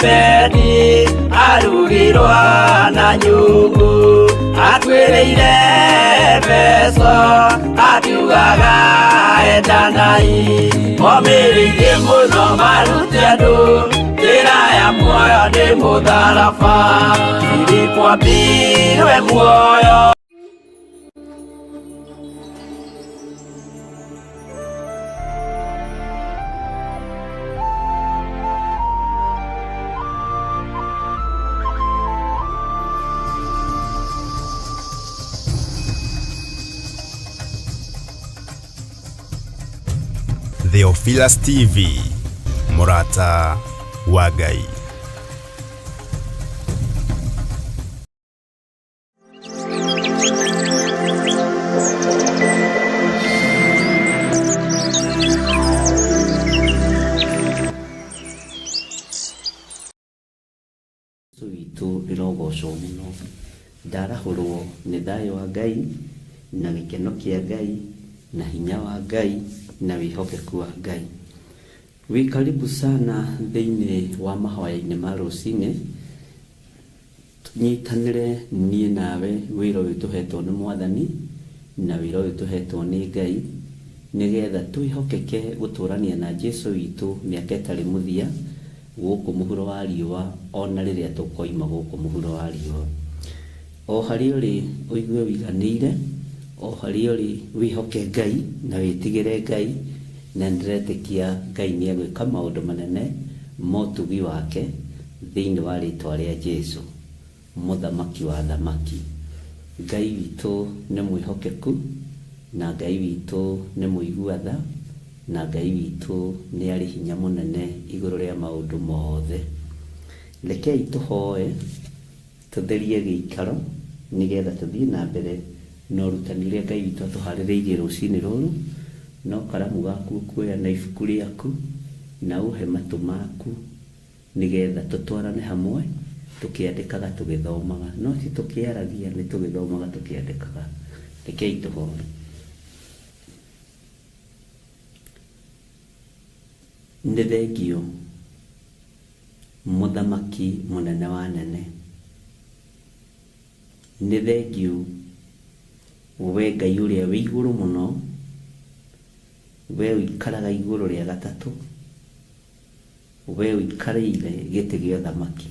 Elizabeth arugirwo na nyungu atwĩrĩire Efeso akiugaga endanai omĩrĩirie mũno marute andũ njĩra ya muoyo nĩ mũtharaba Filipo ambirwe muoyo. Theophilus TV, mũrata wa Ngai. Jesu witũ rĩrogocwo mũno. Ndarahũrwo nĩ thayũ wa Ngai na gĩkeno kĩa Ngai na hinya wa Ngai na wĩhokeku wa Ngai. Wĩ karibu sana thĩinĩ wa mahoya-inĩ ma rũcinĩ. Tũnyitanĩre niĩ nawe wĩra ũyũ tũhetwo nĩ Mwathani na wĩra ũyũ tũhetwo nĩ Ngai nĩgetha twĩhokeke gũtũrania na Jesu witũ mĩaka ĩtarĩ mũthia gũkũ mũhuro wa riũa ona rĩrĩa tũkoima gũkũ mũhuro wa riũa. O harĩa ũrĩ ũigue ũiganĩire, o harĩa ũrĩ wĩhoke Ngai na wĩtigĩre Ngai, na nĩndĩretĩkia Ngai nĩegwĩka maũndũ manene ma ũtugi wake thĩinĩ wa rĩtwa rĩa Jesu, Mũthamaki wa athamaki. Ngai witũ nĩ mwĩhokeku, na Ngai witũ nĩ mũigua tha, na Ngai witũ nĩ arĩ hinya mũnene igũrũ rĩa maũndũ mothe. Rekei tũhoe tũtherie gĩikaro nĩgetha tũthiĩ na mbere na ũrutani ũrĩa Ngai witũ atũharĩrĩirie rũcinĩ rũrũ. No karamu gaku ũkuoya na ibuku rĩaku na ũhe matũ maku nĩgetha tũtwarane hamwe tũkĩandĩkaga tũgĩthomaga, no ti tũkĩaragia, nĩ tũgĩthomaga tũkĩandĩkaga. Rekei tũhoe. Nĩ thengiũ Mũthamaki mũnene wa anene. Nĩ thengiũ we Ngai ũrĩa wĩ igũrũ mũno, we ũikaraga igũrũ rĩa gatatũ. We ũikarĩire gĩtĩ gĩa ũthamaki,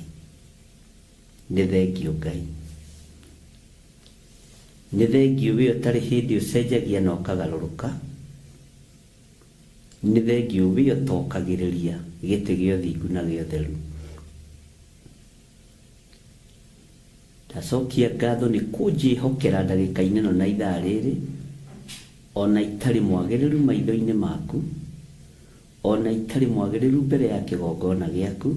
nĩ thengiũ Ngai. Nĩ thengiũ we ũtarĩ hĩndĩ ũcenjagia na ũkagarũrũka. Nĩ thengiũ we ũtokagĩrĩria gĩtĩ gĩa ũthingu na gĩa ũtheru. Ndacokia ngatho nĩ kũnjĩhokera ndagĩka-inĩ ĩno na ithaa rĩrĩ, o na itarĩ mwagĩrĩru maitho-inĩ maku. O na itarĩ mwagĩrĩru mbere ya kĩgongona gĩaku,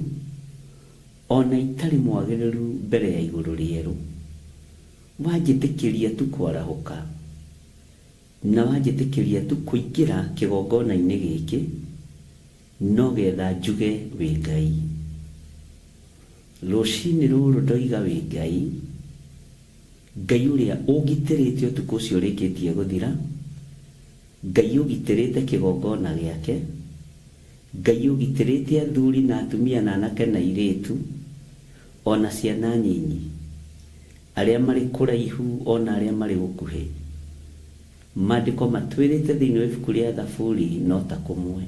o na itarĩ mwagĩrĩru mbere ya igũrũ rĩerũ. Wanjĩtĩkĩria tu kwarahũka, na wanjĩtĩkĩria tu kũingĩra kĩgongona-inĩ gĩkĩ, no getha njuge wĩ Ngai. Rũcinĩ rũrũ ndoiga wĩ Ngai, Ngai ũrĩa ũngitĩrĩte ũtukũ ũcio ũrĩkĩtie gũthira, Ngai ũgitĩrĩte kĩgongona gĩake, Ngai ũgitĩrĩte athuri na atumia na anake na airĩtu, o na ciana nyinyi, arĩa marĩ kũraihu o na arĩa marĩ gũkuhĩ. Maandĩko matwĩrĩte thĩinĩ wa ibuku rĩa Thaburi no ta kũmwe.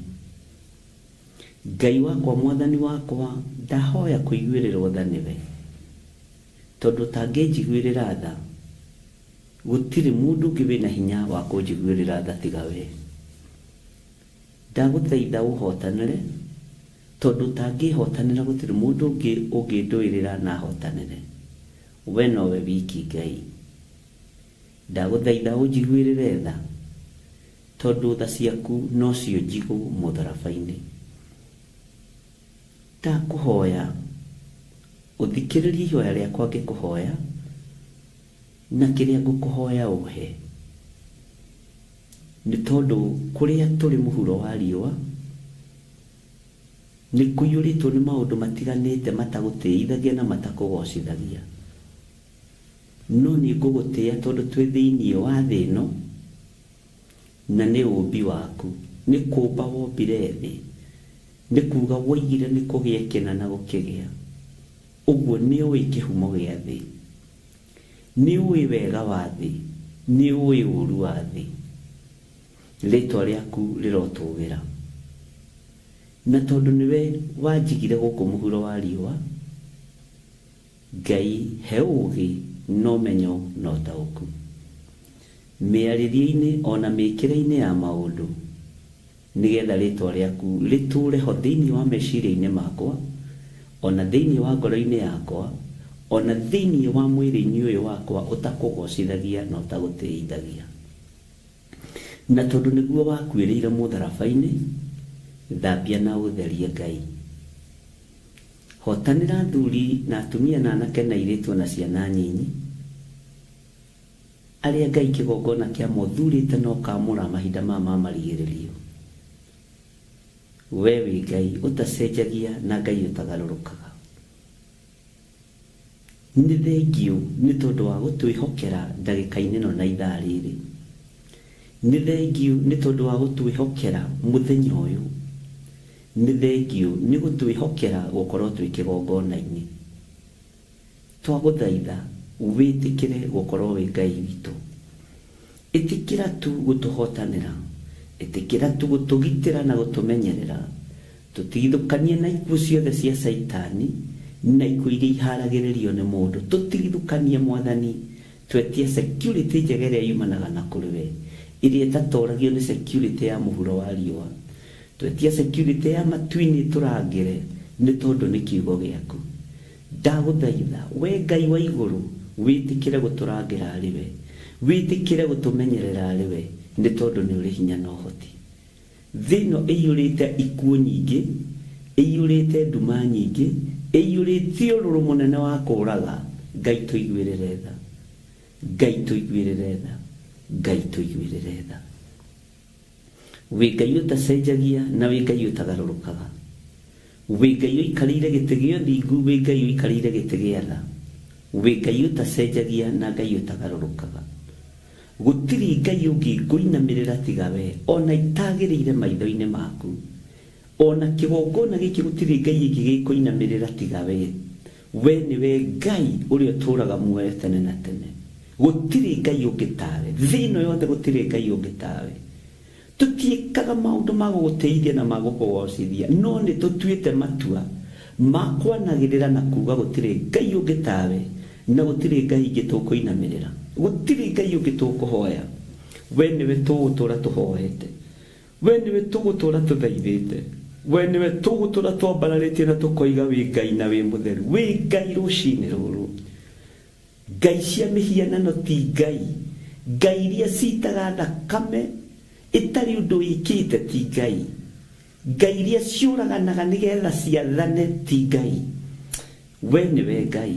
Ngai wakwa Mwathani wakwa, ndahoya kũiguĩrĩrwo tha nĩwe. Tondũ ũtangĩnjiguĩrĩra tha, gũtirĩ mũndũ ũngĩ wĩ na hinya wa kũnjiguĩrĩra tha tiga wee. Ndagũthaitha ũũhootanĩre, tondũ ũtangĩĩhootanĩra gũtirĩ mũndũ ũngĩ ũngĩndũĩrĩra na ahootanĩre. Wee nowe wiki Ngai. Ndagũthaitha ũnjiguĩrĩre tha, tondũ tha ciaku nocio njigũ mũtharaba-inĩ. Ndakũhoya ũthikĩrĩrie ihoya rĩakwa ngĩkũhoya, na kĩrĩa ngũkũhoya ũhe. Nĩ tondũ kũrĩa tũrĩ mũhuro wa riũa, nĩ kũiyũrĩtwo nĩ maũndũ matiganĩte matagũtĩithagia na matakũgocithagia. No nĩ ngũgũtĩa tondũ twĩ thĩinĩ wa thĩ ĩno, na nĩ ũũmbi waku. Nĩ kũũmba wombire thĩ. Nĩ kuga woigire nĩ kũgĩe kĩna na gũkĩgĩa. Ũguo nĩ ũĩ kĩhumo gĩa thĩ, nĩ ũĩ wega wa thĩ, nĩ ũĩ ũũru wa thĩ. Rĩtwa rĩaku rĩrotũgĩra. Na tondũ nĩwe wanjigire gũkũ mũhuro wa riũa, Ngai he ũũgĩ na ũmenyo na ũtaũku. Mĩarĩrie-inĩ o na mĩĩkĩre-inĩ ya maũndũ, nĩ getha rĩĩtwa rĩaku rĩtũũre ho thĩinĩ wa meciria-inĩ makwa, o na thĩinĩ wa ngoro-inĩ yakwa, o na thĩinĩ wa mwĩrĩ-inĩ ũyũ wakwa ũtakũgoocithagia na ũtagũtĩithagia. Na tondũ nĩguo wakuĩrĩire mũtharaba-inĩ, thambia na ũtherie Ngai. Hotanĩra athuri na atumia na anake na airĩtu o na ciana nyinyi, arĩa Ngai kĩgongona kĩamo ũthurĩte na ũkaamũra mahinda maya ma marigĩrĩrio. Wee wĩ Ngai ũtacenjagia na Ngai ũtagarũrũkaga. Nĩ thengiũ nĩ tondũ wa gũtwĩhokera ndagĩka-inĩ ĩno na ithaa rĩrĩ. Nĩ thengiũ nĩ tondũ wa gũtwĩhokera mũthenya ũyũ. Nĩ thengiũ nĩ gũtwĩhokera gũkorwo twĩ kĩgongona-inĩ. Twagũthaitha wĩtĩkĩre gũkorwo wĩ Ngai witũ. Ĩtĩkĩra tu gũtũhotanĩra. Ĩtĩkĩra tu gũtũgitĩra na gũtũmenyerera. Tũtigithũkanie na ikuũ ciothe cia Caitani na ikuũ iria iharagĩrĩrio nĩ mũndũ. Tũtigithũkanie Mwathani. Twetia security njega ĩrĩa yumanaga na kũrĩ we, ĩrĩa ĩtatoragio nĩ security ya mũhuro wa riũa. Twetia security ya matu-inĩ ĩtũrangĩre nĩ tondũ nĩ kiugo gĩaku. Ndagũthaitha, wee Ngai wa igũrũ, wĩtĩkĩre gũtũrangĩra arĩ we, wĩtĩkĩre gũtũmenyerera arĩ we, nĩ tondũ nĩ ũrĩ hinya na ũhoti. Thĩ ĩno ĩiyũrĩte ikuũ nyingĩ, ĩiyũrĩte nduma nyingĩ, ĩiyũrĩte ũrũrũ mũnene wa kũũraga. Ngai tũiguĩrĩre tha. Ngai tũiguĩrĩre tha. Ngai tũiguĩrĩre tha. Wĩ Ngai ũtacenjagia na wĩ Ngai ũtagarũrũkaga. Wĩ Ngai ũikarĩire gĩtĩ gĩa ũthingu, wĩ Ngai ũikarĩire gĩtĩ gĩa tha. Wĩ Ngai ũtacenjagia na Ngai ũtagarũrũkaga. Gũtirĩ Ngai ũngĩ ngũinamĩrĩra tiga we, o na itagĩrĩire maitho-inĩ maku. O na kĩgongona gĩkĩ gũtirĩ Ngai ĩngĩ gĩkũinamĩrĩra tiga we. We nĩwe Ngai ũrĩa ũtũũraga muoyo tene na tene. Gũtirĩ Ngai ũngĩ tawe. Thĩ ĩno yothe gũtirĩ Ngai ũngĩ tawe. Tũtiĩkaga maũndũ ma gũgũtĩithia na ma gũkũgoocithia, no nĩ tũtuĩte matua ma kwanagĩrĩra na kuuga gũtirĩ Ngai ũngĩ tawe, na gũtirĩ ngai ingĩ tũkũinamĩrĩra. Gũtirĩ ngai ũngĩ tũkũhoya. We nĩwe tũgũtũũra tũhoete. We nĩwe tũgũtũũra tũthaithĩte. We nĩwe tũgũtũũra twambararĩtie na tũkoiga wĩ Ngai na wĩ mũtheru. Wĩ Ngai rũcinĩ rũrũ. Ngai cia mĩhianano ti ngai. Ngai iria ciitaga thakame ĩtarĩ ũndũ ĩkĩte ti ngai. Ngai iria ciũraganaga nĩgetha ciathane ti ngai. We nĩwe Ngai.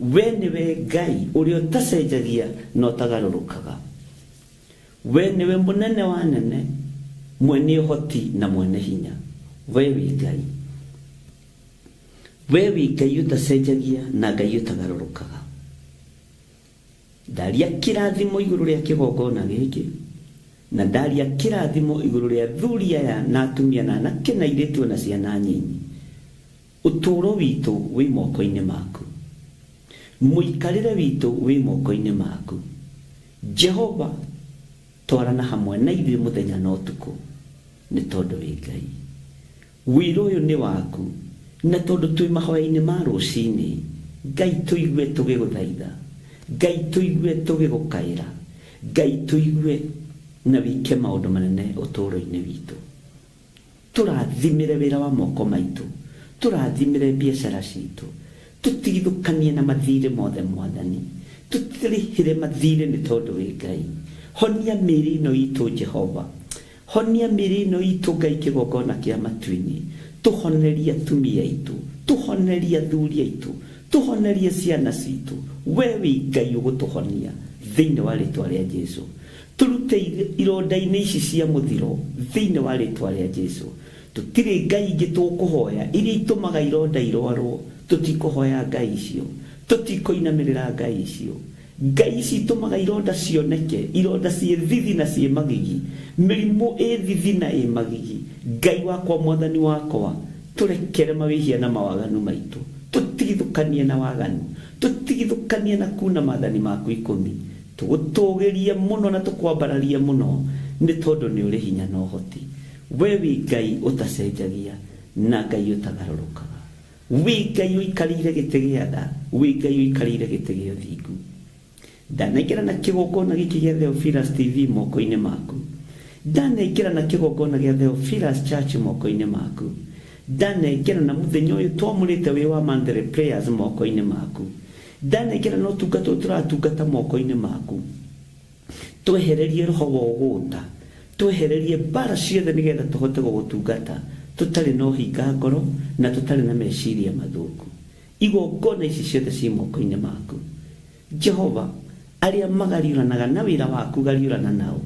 We nĩwe Ngai ũrĩa ũtacenjagia na ũtagarũrũkaga. We nĩwe mũnene wa anene, mwene ũhoti na mwene hinya. We wĩ Ngai. We wĩ Ngai ũtacenjagia na Ngai ũtagarũrũkaga. Ndaria kĩrathimo igũrũ rĩa kĩgongona gĩkĩ, na ndaria kĩrathimo igũrũ rĩa athuri aya na atumia na anake na airĩtu o na ciana nyinyi. Ũtũũro witũ wĩ moko-inĩ maku. Mũikarĩre witũ wĩ moko-inĩ maku. Jehova, twarana hamwe na ithuĩ mũthenya na ũtukũ, nĩ tondũ wĩ Ngai. Wĩra ũyũ nĩ waku, na tondũ twĩ mahoya-inĩ ma rũcinĩ, Ngai tũigue tũgĩgũthaitha, Ngai tũigue tũgĩgũkaĩra, Ngai tũigue na wĩke maũndũ manene ũtũũro-inĩ witũ. Tũrathimĩre wĩra wa moko maitũ, tũrathimĩre biacara citũ, tũtigithũkanie na mathirĩ mothe Mwathani, tũtirĩhĩre mathirĩ nĩ tondũ wĩ Ngai. Honia mĩĩrĩ ĩno itũ Jehova, Honia mĩĩrĩ ĩno itũ Ngai kĩgongona kĩa matu-inĩ, tũhonerie atumia aitũ, tũhonerie athuri aitũ, tũhonerie ciana citũ, we wĩ Ngai ũgũtũhonia thĩinĩ wa rĩtwa rĩa Jesu. Tũrute ironda-inĩ ici cia mũthiro thĩinĩ wa rĩtwa rĩa Jesu. Tũtirĩ ngai ingĩ tũkũhoya iria itũmaga ironda irwarwo, tũtikũhoya ngai icio, tũtikũinamĩrĩra ngai icio. Ngai ici itũmaga ironda cioneke, ironda ciĩ thithi na ciĩ magigi, mĩrimũ ĩ thithi na ĩ magigi. Ngai wakwa, Mwathani wakwa, tũrekere mawĩhia na mawaganu maitũ, tũtigithũkanie na waganu, tũtigithũkanie na kuna maathani maku ikũmi, tũgũtũgĩrie mũno na tũkwambararie mũno, nĩ tondũ nĩ ũrĩ hinya na ũhoti. We wĩ Ngai ũtacenjagia na Ngai ũtagarũrũkaga. Wĩ Ngai ũikarĩire gĩtĩ gĩa tha, wĩ Ngai ũikarĩire gĩtĩ gĩa ũthingu. Ndanengera na kĩgongona gĩkĩ gĩa Theophilus TV moko-inĩ maku. Ndanengera na kĩgongona gĩa Theophilus Church moko-inĩ maku. Ndanengera na mũthenya ũyũ twamũrĩte wĩ wa monthly prayers moko-inĩ maku. Ndanengera na ũtungata ũyũ tũratungata moko-inĩ maku. Twehererie roho wa ũgũta, twehererie mbara ciothe nĩgetha tũhote gũgũtungata tũtarĩ na ũhinga ngoro na tũtarĩ na meciria mathũku. Igongona ici ciothe ciĩ moko-inĩ maku. Jehova, arĩa magariũranaga na wĩra waku gariũrana nao.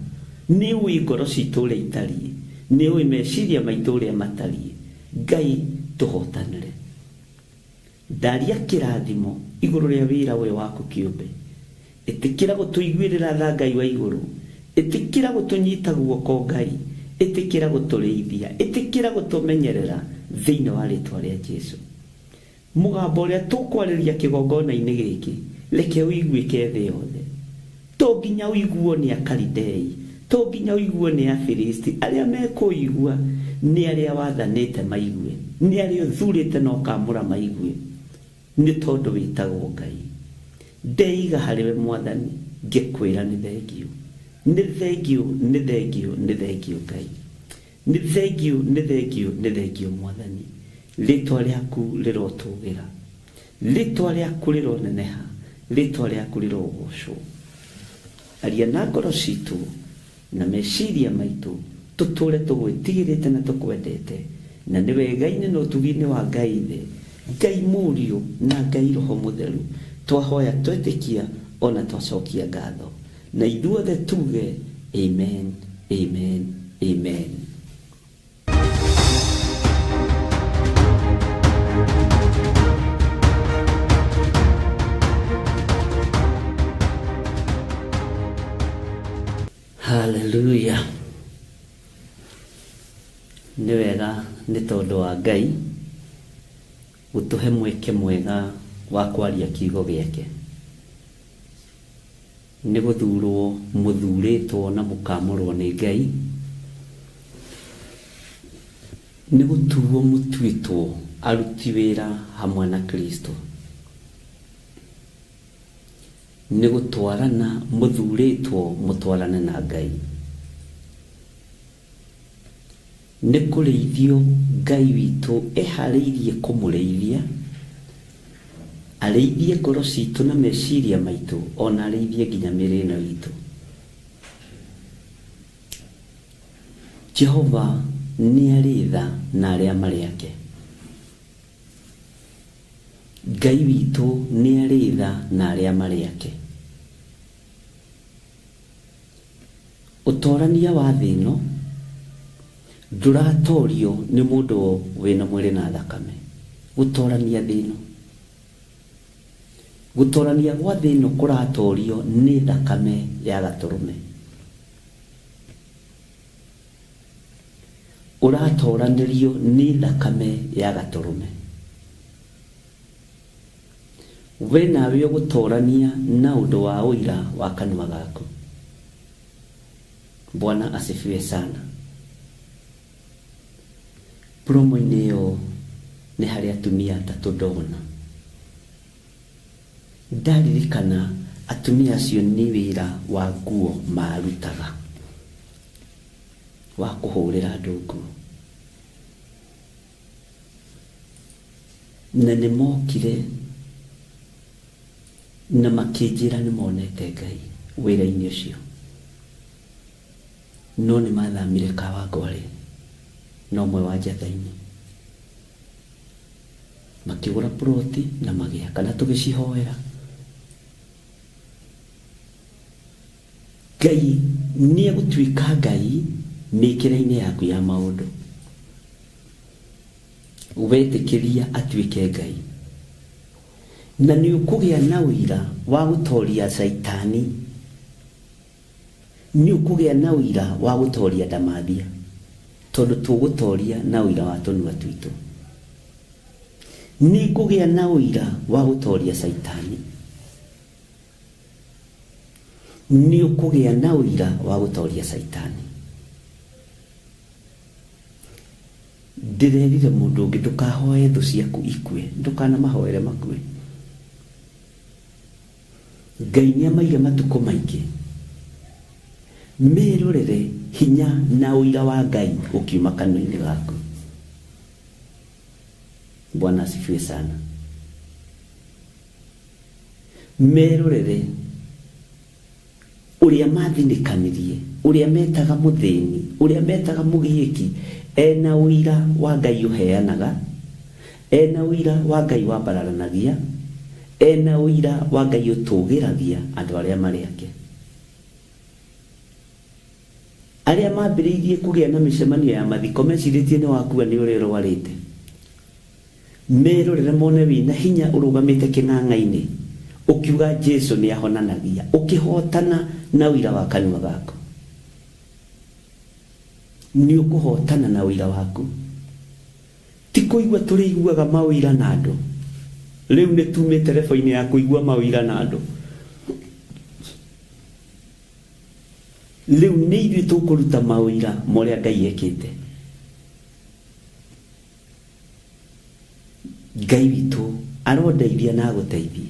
Nĩ ũĩ ngoro citũ ũrĩa itariĩ, nĩ ũĩ meciria maitũ ũrĩa matariĩ. Ngai, tũhotanĩre. Ndaria kĩrathimo igũrũ rĩa wĩra ũyũ waku kĩũmbe. Ĩtĩkĩra gũtũiguĩrĩra tha Ngai wa igũrũ. Ĩtĩkĩra gũtũnyita guoko Ngai. Ĩtĩkĩra gũtũrĩithia. Ĩtĩkĩra gũtũmenyerera thĩinĩ wa rĩtwa rĩa Jesu. Mũgambo ũrĩa tũkwarĩria kĩgongona-inĩ gĩkĩ, reke ũiguĩke thĩ yothe. To nginya ũiguo nĩ Akalidei, to nginya ũiguo nĩ Afilisti, arĩa mekũigua nĩ arĩa wathanĩte maigue, nĩ arĩa ũthurĩte na ũkaamũra maigue, nĩ tondũ wĩtagwo Ngai. Ndeiga harĩ we Mwathani, ngĩkwĩra nĩ thengiũ. Nĩ thengiũ, nĩ thengiũ, nĩ thengiũ Ngai. Nĩ thengiũ, nĩ thengiũ, nĩ thengiũ Mwathani. Rĩtwa rĩaku rĩrotũgĩra. Rĩtwa rĩaku rĩroneneha. Rĩtwa rĩaku rĩrogocwo. Aria na ngoro citũ na meciria maitũ, tũtũre tũgwĩtigĩrĩte na tũkwendete, na nĩ wega-inĩ na ũtugi-inĩ wa Ngai Ithe, Ngai Mũriũ na Ngai Roho Mũtheru, twahoya twetĩkia ona twacokia ngatho. Na ithuothe tuge amen, amen, amen. Hallelujah. Nĩ wega nĩ tondũ wa Ngai gũtũhe mweke mwega wa kwaria kiugo gĩake. Nĩ gũthurwo mũthurĩtwo na mũkamũrwo nĩ Ngai, nĩ gũtuo mũtuĩtwo aruti wĩra hamwe na Kristo, nĩ gũtwarana mũthurĩtwo mũtwarane na Ngai, nĩ kũrĩithio Ngai witũ eharĩirie kũmũrĩithia, arĩithie ngoro citũ na meciria maitũ, ona arĩithie nginya mĩĩrĩ ĩno itũ. Jehova nĩ arĩ tha na arĩa marĩ ake. Ngai witũ nĩ arĩ tha na arĩa marĩ ake. Ũtorania wa thĩ ĩno ndũratorio nĩ mũndũ wĩna mwĩrĩ na thakame. Gũtorania thĩ ĩno. Gũtorania gwa thĩ ĩno kũratorio nĩ thakame ya gatũrũme. Ũratoranĩrio nĩ thakame ya gatũrũme. We nawe ũgũtorania na ũndũ wa ũira wa kanua gaku. Bwana asifiwe sana. Promo-inĩ ĩyo nĩ harĩ atumia atatũ ndona. Ndaririkana atumia acio nĩ wĩra wa nguo marutaga, wa kũhũrĩra andũ nguo. Na nĩ mokire na makĩnjĩra nĩ monete Ngai wĩra-inĩ ũcio. No nĩ mathamire Kawangware na ũmwe wa Njatha-inĩ. Makĩgũra ploti na magĩaka na tũgĩcihoera. Ngai nĩ egũtuĩka Ngai mĩkĩre-inĩ yaku ya maũndũ. Wetĩkĩria atuĩke Ngai. Na nĩ ũkũgĩa na ũira wa gũtoria caitani, nĩ ũkũgĩa na ũira wa gũtoria ndamathia, tondũ tũgũtoria na ũira wa tũnua twitũ. Nĩ ngũgĩa na ũira wa gũtoria caitani, nĩ ũkũgĩa na ũira wa gũtoria caitani. Ndĩrerire mũndũ ũngĩ ndũkahoe thũ ciaku ikue, ndũkanamahoere makue. Ngai nĩ amaire matukũ maingĩ merorere hinya na ũira wa Ngai ũkiuma kanua-inĩ gaku. Bwana asifiwe sana. Merorere ũrĩa mathinĩkanirie, ũrĩa metaga mũthĩni, ũrĩa metaga mũgiĩki, ena ũira wa Ngai ũheanaga, ena ũira wa Ngai wambararanagia, ena ũira wa Ngai ũtũgĩragia andũ arĩa marĩ ake. Arĩa mambĩrĩirie kũgĩa na mĩcemanio ya mathiko mecirĩtie nĩ wakua nĩ ũrĩa ũrwarĩte. Merorere mone wĩna hinya ũrũgamĩte kĩng'ang'a-inĩ ũkiuga Jesu nĩ ahonanagia, ũkĩhotana na ũira wa kanua gaku. Nĩ ũkũhotana na ũira waku. Ti kũigua tũrĩiguaga maũira na andũ. Rĩu nĩ tumĩte rebo-inĩ ya kũigua maũira na andũ. Rĩu nĩ ithuĩ tũkũruta maũira ma ũrĩa Ngai ekĩte. Ngai witũ arondeithia na agũteithie.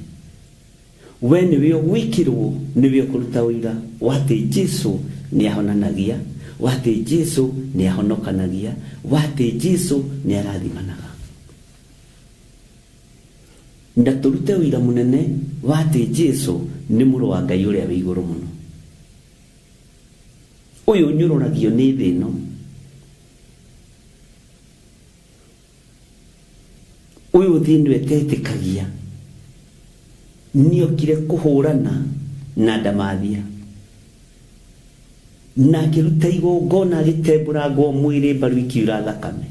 We nĩwe ũgwĩkĩrwo, nĩwe ũkũruta ũira wa atĩ Jesu nĩ ahonanagia, wa atĩ Jesu nĩ ahonokanagia, wa atĩ Jesu nĩ arathimanaga. Na tũrute ũira mũnene wa atĩ Jesu nĩ mũrũ wa Ngai ũrĩa wĩ igũrũ mũno. Ũyũ ũnyũrũragio nĩ thĩ ĩno. Ũyũ thĩ ĩno ĩtetĩkagia nĩokire kũhũrana na ndamathia, na akĩruta igongona agĩtembũrangwo mwĩrĩ mbaru ikiura thakame,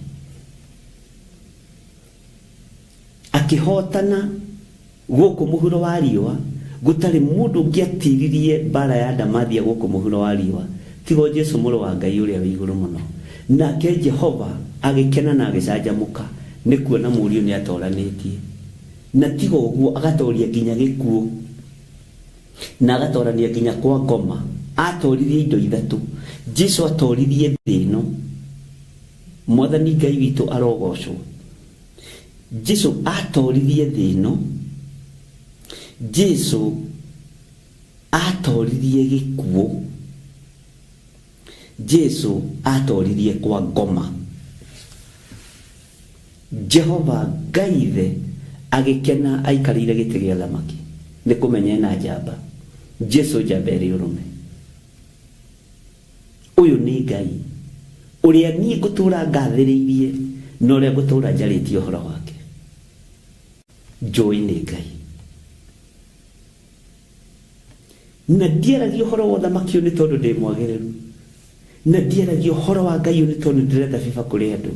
akĩhotana gũkũ mũhuro wa riũa. Gũtarĩ mũndũ ũngĩatiririe mbara ya ndamathia gũkũ mũhuro wa riũa tigo Jesu mũrũ wa Ngai ũrĩa wĩ igũrũ mũno. Nake Jehova agĩkena na agĩcanjamũka nĩ kuona mũriũ nĩ atoranĩtie, na tiga ũguo agatoria nginya gĩkuũ na agatorania nginya kwa ngoma. Atoririe indo ithatũ. Jesu atoririe thĩ ĩno. Mwathani Ngai witũ arogocwo. Jesu atoririe thĩ ĩno. Jesu atoririe gĩkuũ. Jesu atoririe kwa ngoma. Jehova Ngai ithe agĩkena aikarĩire gĩtĩ gĩa thamaki nĩ kũmenya ena njamba. Jesu njamba ĩrĩ ũrũme. Ũyũ nĩ Ngai ũrĩa niĩ ngũtũra ngathĩrĩirie na ũrĩa ngũtũra njarĩtie ũhoro wake. Njũĩ nĩ Ngai. Na ndiaragia ũhoro wa ũthamaki ũyũ nĩ tondũ ndĩ mwagĩrĩru, na ndiaragia ũhoro wa Ngai ũyũ nĩ tondũ ndĩretha biba kũrĩ andũ,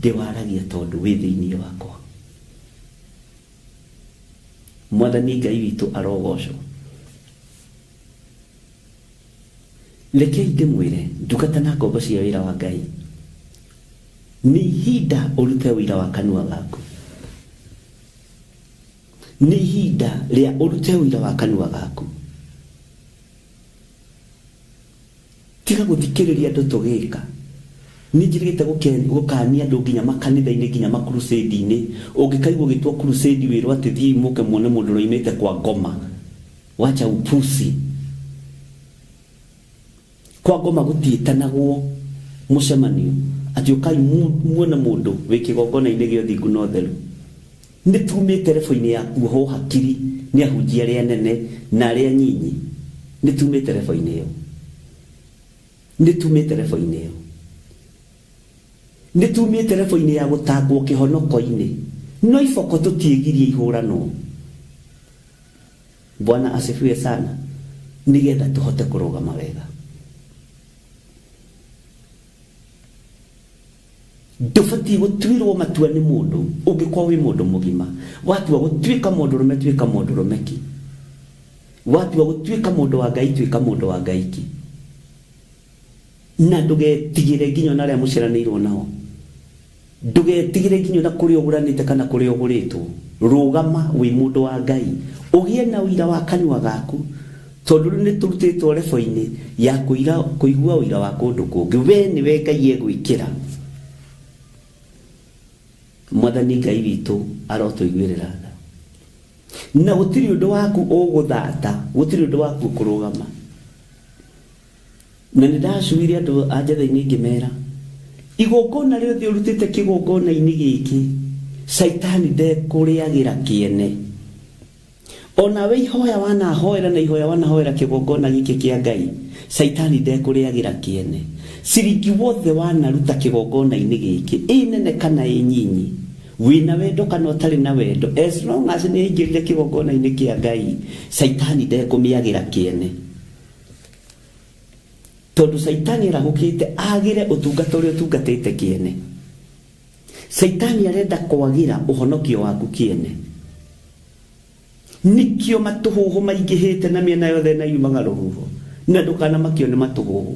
ndĩwaragia tondũ wĩ thĩinĩ wakwa. Mwathani Ngai witũ arogocwo. Rekei ndĩmwĩre, ndungata na ngombo cia wĩra wa Ngai, nĩ ihinda ũrute ũira wa kanua gaku. Nĩ ihinda rĩa ũrute ũira wa kanua gaku. Tiga gũthikĩrĩria andũ tũgĩka. Nĩ njĩrĩgĩte gũkania andũ nginya makanitha-inĩ nginya makrusade-inĩ. Ũngĩkaigua ũgĩtwo crusade wĩrwo atĩ thiĩi mũke muone mũndũ ũroimĩte kwa ngoma. Wacha upusi. Kwa ngoma gũtiĩtanagwo mũcemanio atĩ ũkai muone mũndũ wĩ kĩgongona-inĩ gĩa ũthingu na ũtheru. Nĩ tumĩte rebo-inĩ ya kuohwo hakiri nĩ ahunjia arĩa anene na arĩa anyinyi. Nĩ tumĩte rebo-inĩ ĩyo. Nĩ tumĩte rebo-inĩ ĩyo. Nĩ tumĩte rebo-inĩ ya gũtangwo kĩhonoko-inĩ. No iboko tũtiĩgirie ihũranwo. Bwana asifiwe sana. Nĩgetha tũhote kũrũgama wega. Ndũbatiĩ gũtuĩrwo matua nĩ mũndũ ũngĩkorwo wĩ mũndũ mũgima. Watua gũtuĩka mũndũrũme tuĩka mũndũrũme ki. Watua gũtuĩka mũndũ wa Ngai tuĩka mũndũ wa Ngai ki. Na ndũgetigĩre nginya ona arĩa mũciaranĩirwo nao. Ndũgetigĩre nginya ona kũrĩa ũgũranĩte kana kũrĩa ũgũrĩtwo. Rũgama wĩ mũndũ wa Ngai. Ũgĩe na ũira wa kanua gaku. Tondũ rĩu nĩ tũrutĩtwo rebo-inĩ ya kũira, kũigua ũira wa kũndũ kũngĩ. We nĩwe Ngai egwĩkĩra. Mwathani Ngai witũ arotũiguĩrĩra tha. Na gũtirĩ ũndũ waku ũgũthata, gũtirĩ ũndũ waku ũkũrũgama. Na nĩ ndacuire andũ a njatha-inĩ ngĩmera, igongona rĩothe ũrutĩte kĩgongona-inĩ gĩkĩ, Caitani ndekũrĩagĩra kĩene. Onawe ihoya wanahoera na ihoya wanahoera kĩgongona gĩkĩ kĩa Ngai, Caitani ndekũrĩagĩra kĩene. Ciringi wothe wanaruta kĩgongona-inĩ gĩkĩ, ĩ nene kana ĩ nyinyi, wĩna wendo kana ũtarĩ na wendo, as long as nĩ yaingĩrire kĩgongona-inĩ kĩa Ngai, Caitani ndekũmĩagĩra kĩene. Tondũ Caitani arahũkĩte agĩre ũtungata ũrĩa ũtungatĩte kĩene. Caitani arenda kwagĩra ũhonokio waku kĩene. Nĩkĩo matũhũhũ maingĩhĩte na mĩena yothe na yumaga rũhuho. Na ndũkanamakio nĩ matũhũhũ.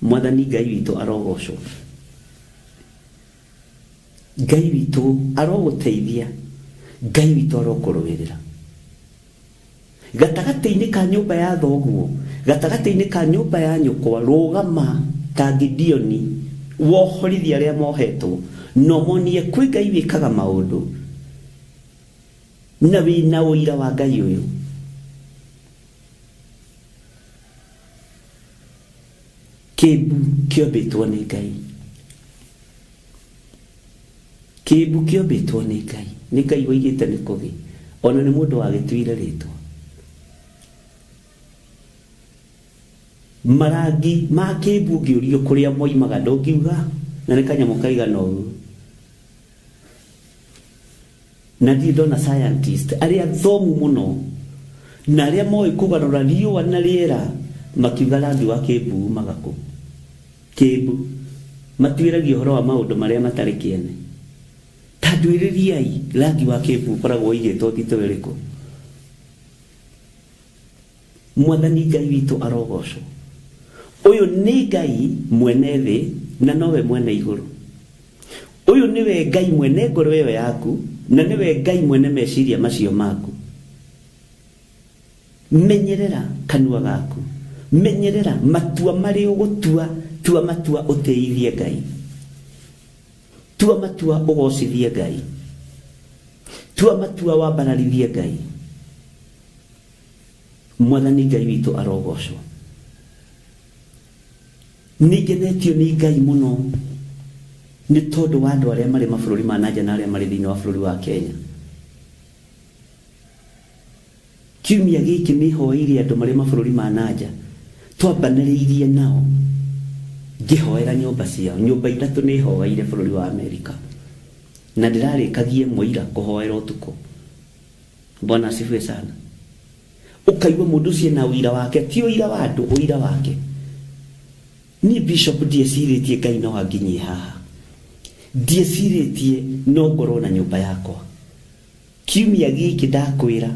Mwathani Ngai witũ arogocwo. Ngai witũ arogũteithia. Ngai witũ arokũrũĩrĩra. Gatagatĩ-inĩ ka nyũmba ya thoguo, gatagatĩ-inĩ ka nyũmba ya nyũkwa, rũgama ta Gideoni, wohorithie arĩa mohetwo, na ũmonie kwĩ Ngai wĩkaga maũndũ, na wĩ na ũira wa Ngai ũyũ. Kĩmbu kĩombĩtwo nĩ Ngai. Kĩĩmbu kĩombĩtwo nĩ Ngai. Nĩ Ngai woigĩte nĩ kũgĩ. Ona nĩ mũndũ wagĩtuire rĩtwa. Marangi ma kĩĩmbu ũngĩũrio kũrĩa moimaga ndũngiuga, na nĩ kanyamũ kaigana ũguo. Na ndirĩ ndona scientist arĩa athomu mũno na arĩa moĩ kũgarũra riũa na rĩera makiuga rangi wa kĩĩmbu umaga kũ. Kĩĩmbu. Matuĩragia ũhoro wa maũndũ marĩa matarĩ kĩene. Ta nduĩrĩriai, rangi wa kĩĩmbu ũkoragwo ũigĩtwo thitũ ĩrĩkũ? Mwathani Ngai witũ arogocwo. Ũyũ nĩ Ngai mwene thĩ na nowe mwene igũrũ. Ũyũ nĩwe Ngai mwene ngoro ĩyo yaku na nĩwe Ngai mwene meciria macio maku. Menyerera kanua gaku. Menyerera matua marĩa ũgũtua, tua matua ũtĩithie Ngai. Tua matua ũgocithie Ngai. Tua matua wambararithie Ngai. Mwathani Ngai witũ arogocwo. Nĩ ngenetio nĩ Ngai mũno nĩ tondũ wa andũ arĩa marĩ mabũrũri ma nanja na arĩa marĩ thĩinĩ wa bũrũri wa Kenya. Kiumia gĩkĩ nĩ hoeire andũ marĩ mabũrũri ma nanja, twambanĩrĩirie nao ngĩhoera nyũmba ciao. Nyũmba ithatũ nĩ hoeire bũrũri wa Amerika na ndĩrarĩkagia ĩmwe ira kũhoera ũtukũ. Bwana asifiwe sana. Ũkaigua mũndũ ũcio ena ũira wake, ti ũira wa andũ, ũira wake. Niĩ bishop ndiecirĩtie Ngai no anginyie haha. Ndiecirĩtie no ngorwo na nyũmba yakwa. Kiumia gĩkĩ ndakwĩra,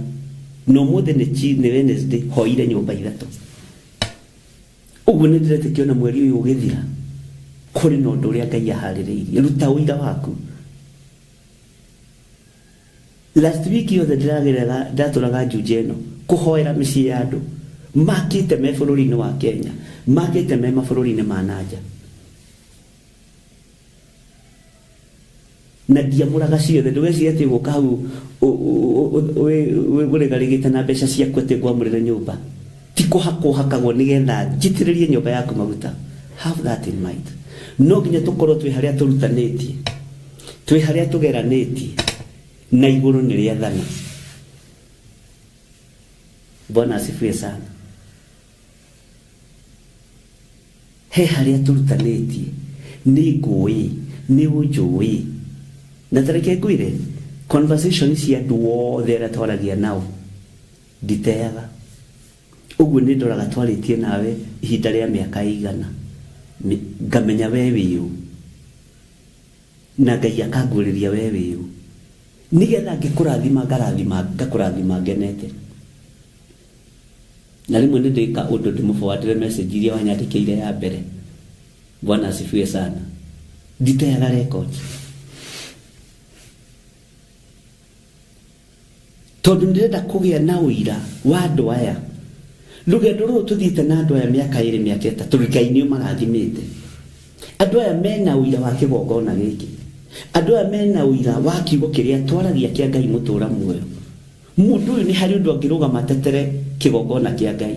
na ũmũthĩ nĩ nĩ Wednesday, hoire nyũmba ithatũ. Ũguo nĩ ndĩretĩkia ona mweri ũyũ ũgĩthira, kũrĩ na ũndũ ũrĩa Ngai aharĩrĩirie. Ruta ũira waku. Last week yothe ndĩragerera ndatũraga Juja ĩno kũhoera mĩciĩ ya andũ makĩte me bũrũri-inĩ wa Kenya, makĩte me mabũrũri-inĩ ma nanja. Na ndiamũraga ciothe, ndũgecirie atĩ ũgũka hau ũrĩgarĩgĩte na mbeca ciaku atĩ ngwamũrĩre nyũmba. Ti kũhakwo hakagwo nĩgetha njitĩrĩrie nyũmba yaku maguta. Have that in mind. No nginya tũkorwo twĩ harĩa tũrutanĩtie. Twĩ harĩa tũgeranĩtie na igũrũ nĩ rĩathana. Bwana asifiwe sana. He harĩa tũrutanĩtie, nĩ ngũĩ, nĩ ũnjũĩ. Na ta reke ngwĩre, conversation cia andũ othe arĩa twaragia nao, nditeaga. Ũguo nĩ ndoraga twarĩtie nawe ihinda rĩa mĩaka ĩigana, ngamenya we wĩ ũ. Na Ngai akanguũrĩria we wĩ ũ. Nĩgetha ngĩkũrathima ngarathima ngakũrathima ngenete. Na rĩmwe nĩ ndĩka ũndũ ndĩmũforwardĩre message iria wanyandĩkĩire ya mbere. Bwana asifiwe sana. Nditeaga records. Tondũ ndĩrenda kũgĩa na ũira wa andũ aya. Rũgendo rũrũ tũthiĩte na andũ aya mĩaka ĩrĩ mĩaka ĩtatũ Ngai nĩ ũmarathimĩte. Andũ aya mena ũira wa kĩgongona gĩkĩ. Andũ aya mena ũira wa kiugo kĩrĩa twaragia kĩa Ngai mũtũra muoyo. Mũndũ ũyũ nĩ harĩ ũndũ angĩrũgama atetere kĩgongona kĩa Ngai.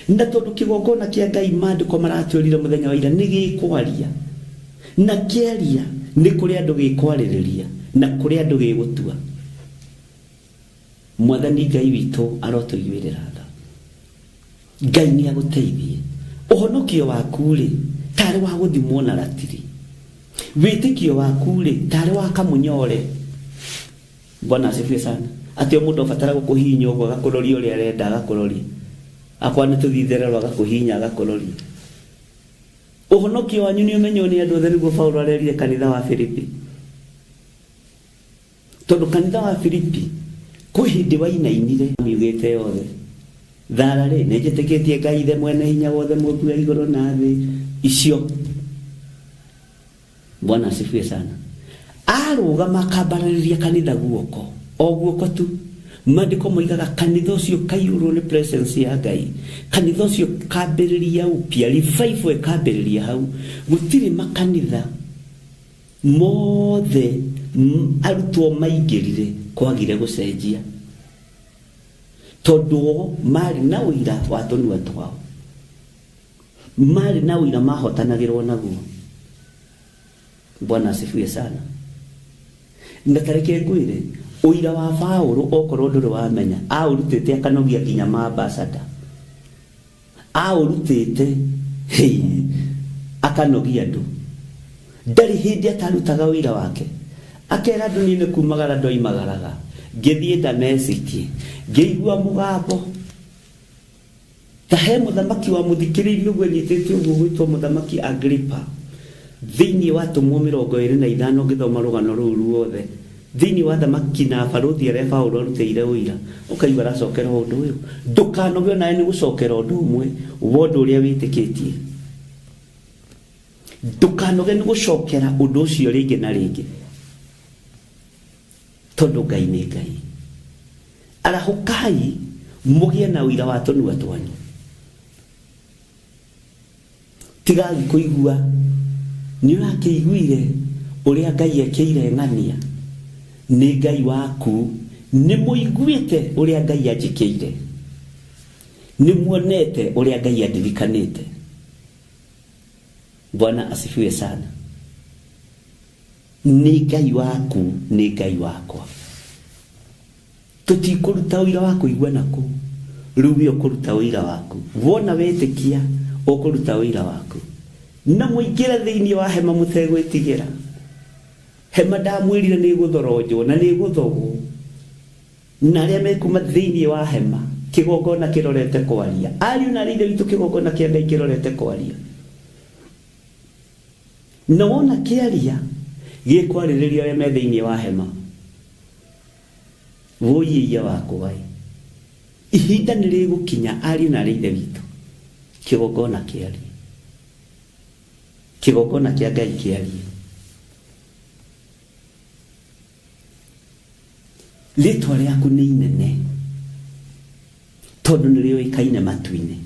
Na tondũ kĩgongona kĩa Ngai maandĩko maratwĩrire mũthenya wa ira nĩ gĩkwaria. Na kĩaria nĩ kũrĩ andũ gĩkwarĩrĩria na kũrĩ andũ gĩgũtua. Mwathani Ngai witũ arotũiguĩrĩra tha. Ngai nĩ agũteithie. Ũhonokio waku-rĩ, tarĩ wa gũthimwo na ratiri. Wĩtĩkio waku-rĩ, tarĩ wa kamũnyore. Bwana asifiwe sana. Atĩ o mũndũ abatara gũkũhihinya ũguo agakũroria ũrĩa arenda agakũroria. Akwa nĩ tũthiĩ itherero agakũhihinya agakũroria. Ũhonokio wanyu nĩ ũmenywo nĩ andũ othe nĩguo Paulo arerire kanitha wa Filipi. Tondũ kanitha wa Filipi kwĩ hĩndĩ wainainire miugĩte yothe. Thara rĩ, nĩ njĩtĩkĩtie Ngai Ithe mwene hinya wothe mũmbi wa igũrũ na thĩ icio. Bwana asifiwe sana. Arũgama akambararĩria kanitha guoko, o guoko tu. Maandĩko moigaga kanitha ũcio ũkaiyũrwo nĩ presence ya Ngai. Kanitha ũcio ũkambĩrĩria upya, revival ĩkambĩrĩria hau. Gũtirĩ makanitha mothe arutwo maingĩrire kwagire gũcenjia. Tondũ o marĩ na ũira wa tũnua twao. Marĩ na ũira mahotanagĩrwo naguo. Bwana asifiwe sana. Na ta reke ngwĩre, ũira wa Paũlũ okorwo ndũrĩ wamenya, aũrutĩte akanogia nginya ma ambassador. Aũrutĩte hei, akanogia andũ. Ndarĩ hĩndĩ atarutaga ũira wake. Akera andũ niĩ nĩ kumagara ndoimagaraga, ngĩthiĩ Damesiki, ngĩigua mũgambo Ta he mũthamaki wamũthikĩrĩirie ũguo enyitĩte ũguo ũgwĩtwo Mũthamaki Agripa. Thĩinĩ wa Atũmwo 25 ũngĩthoma rũgano rũu ruothe, thĩinĩ wa athamaki na abarũthi arĩa Paulo arutĩire ũira, ũkaigua aracokera o ũndũ ũyũ, Ndũkanoge o nawe nĩ gũcokera ũndũ ũmwe wa ũndũ ũrĩa wĩtĩkĩtie. Ndũkanoge nĩ gũcokera ũndũ ũcio rĩngĩ na rĩngĩ, tondũ Ngai nĩ Ngai. Arahũkai mũgĩe na ũira wa tũnua twanyu. Tigai kũigua nĩ ũrakĩiguire ũrĩa Ngai ekĩire ng'ania. Nĩ Ngai waku. Nĩ mũiguĩte ũrĩa Ngai anjĩkĩire. Nĩ muonete ũrĩa Ngai andirikanĩte. Bwana asifiwe sana. Nĩ Ngai waku, nĩ Ngai wakwa. Tũtikũruta ũira wa kũigua na kũu. Rĩu we ũkũruta ũira waku. Wona wetĩkia, ũkũruta ũira waku. Na mũingĩre thĩinĩ wa hema mũtegwĩtigĩra. Hema ndamwĩrire nĩ ĩgũthoronjwo na nĩ ĩgũthogwo. Na arĩa mekuma thĩinĩ wa hema, kĩgongona kĩrorete kwaria. Ariũ na aarĩ a Ithe witũ, kĩgongona kĩa Ngai kĩrorete kwaria. Na wona kĩaria, gĩkwarĩrĩria arĩa me thĩinĩ wa hema. Wũi-ĩiya wakwa-ĩ! Ihinda nĩ rĩgũkinya, ariũ na aarĩ a Ithe witũ, kĩgongona kĩarie. Kĩgongona kĩa Ngai kĩarie. Rĩtwa rĩaku nĩ inene, tondũ nĩ rĩũĩkaine matu-inĩ.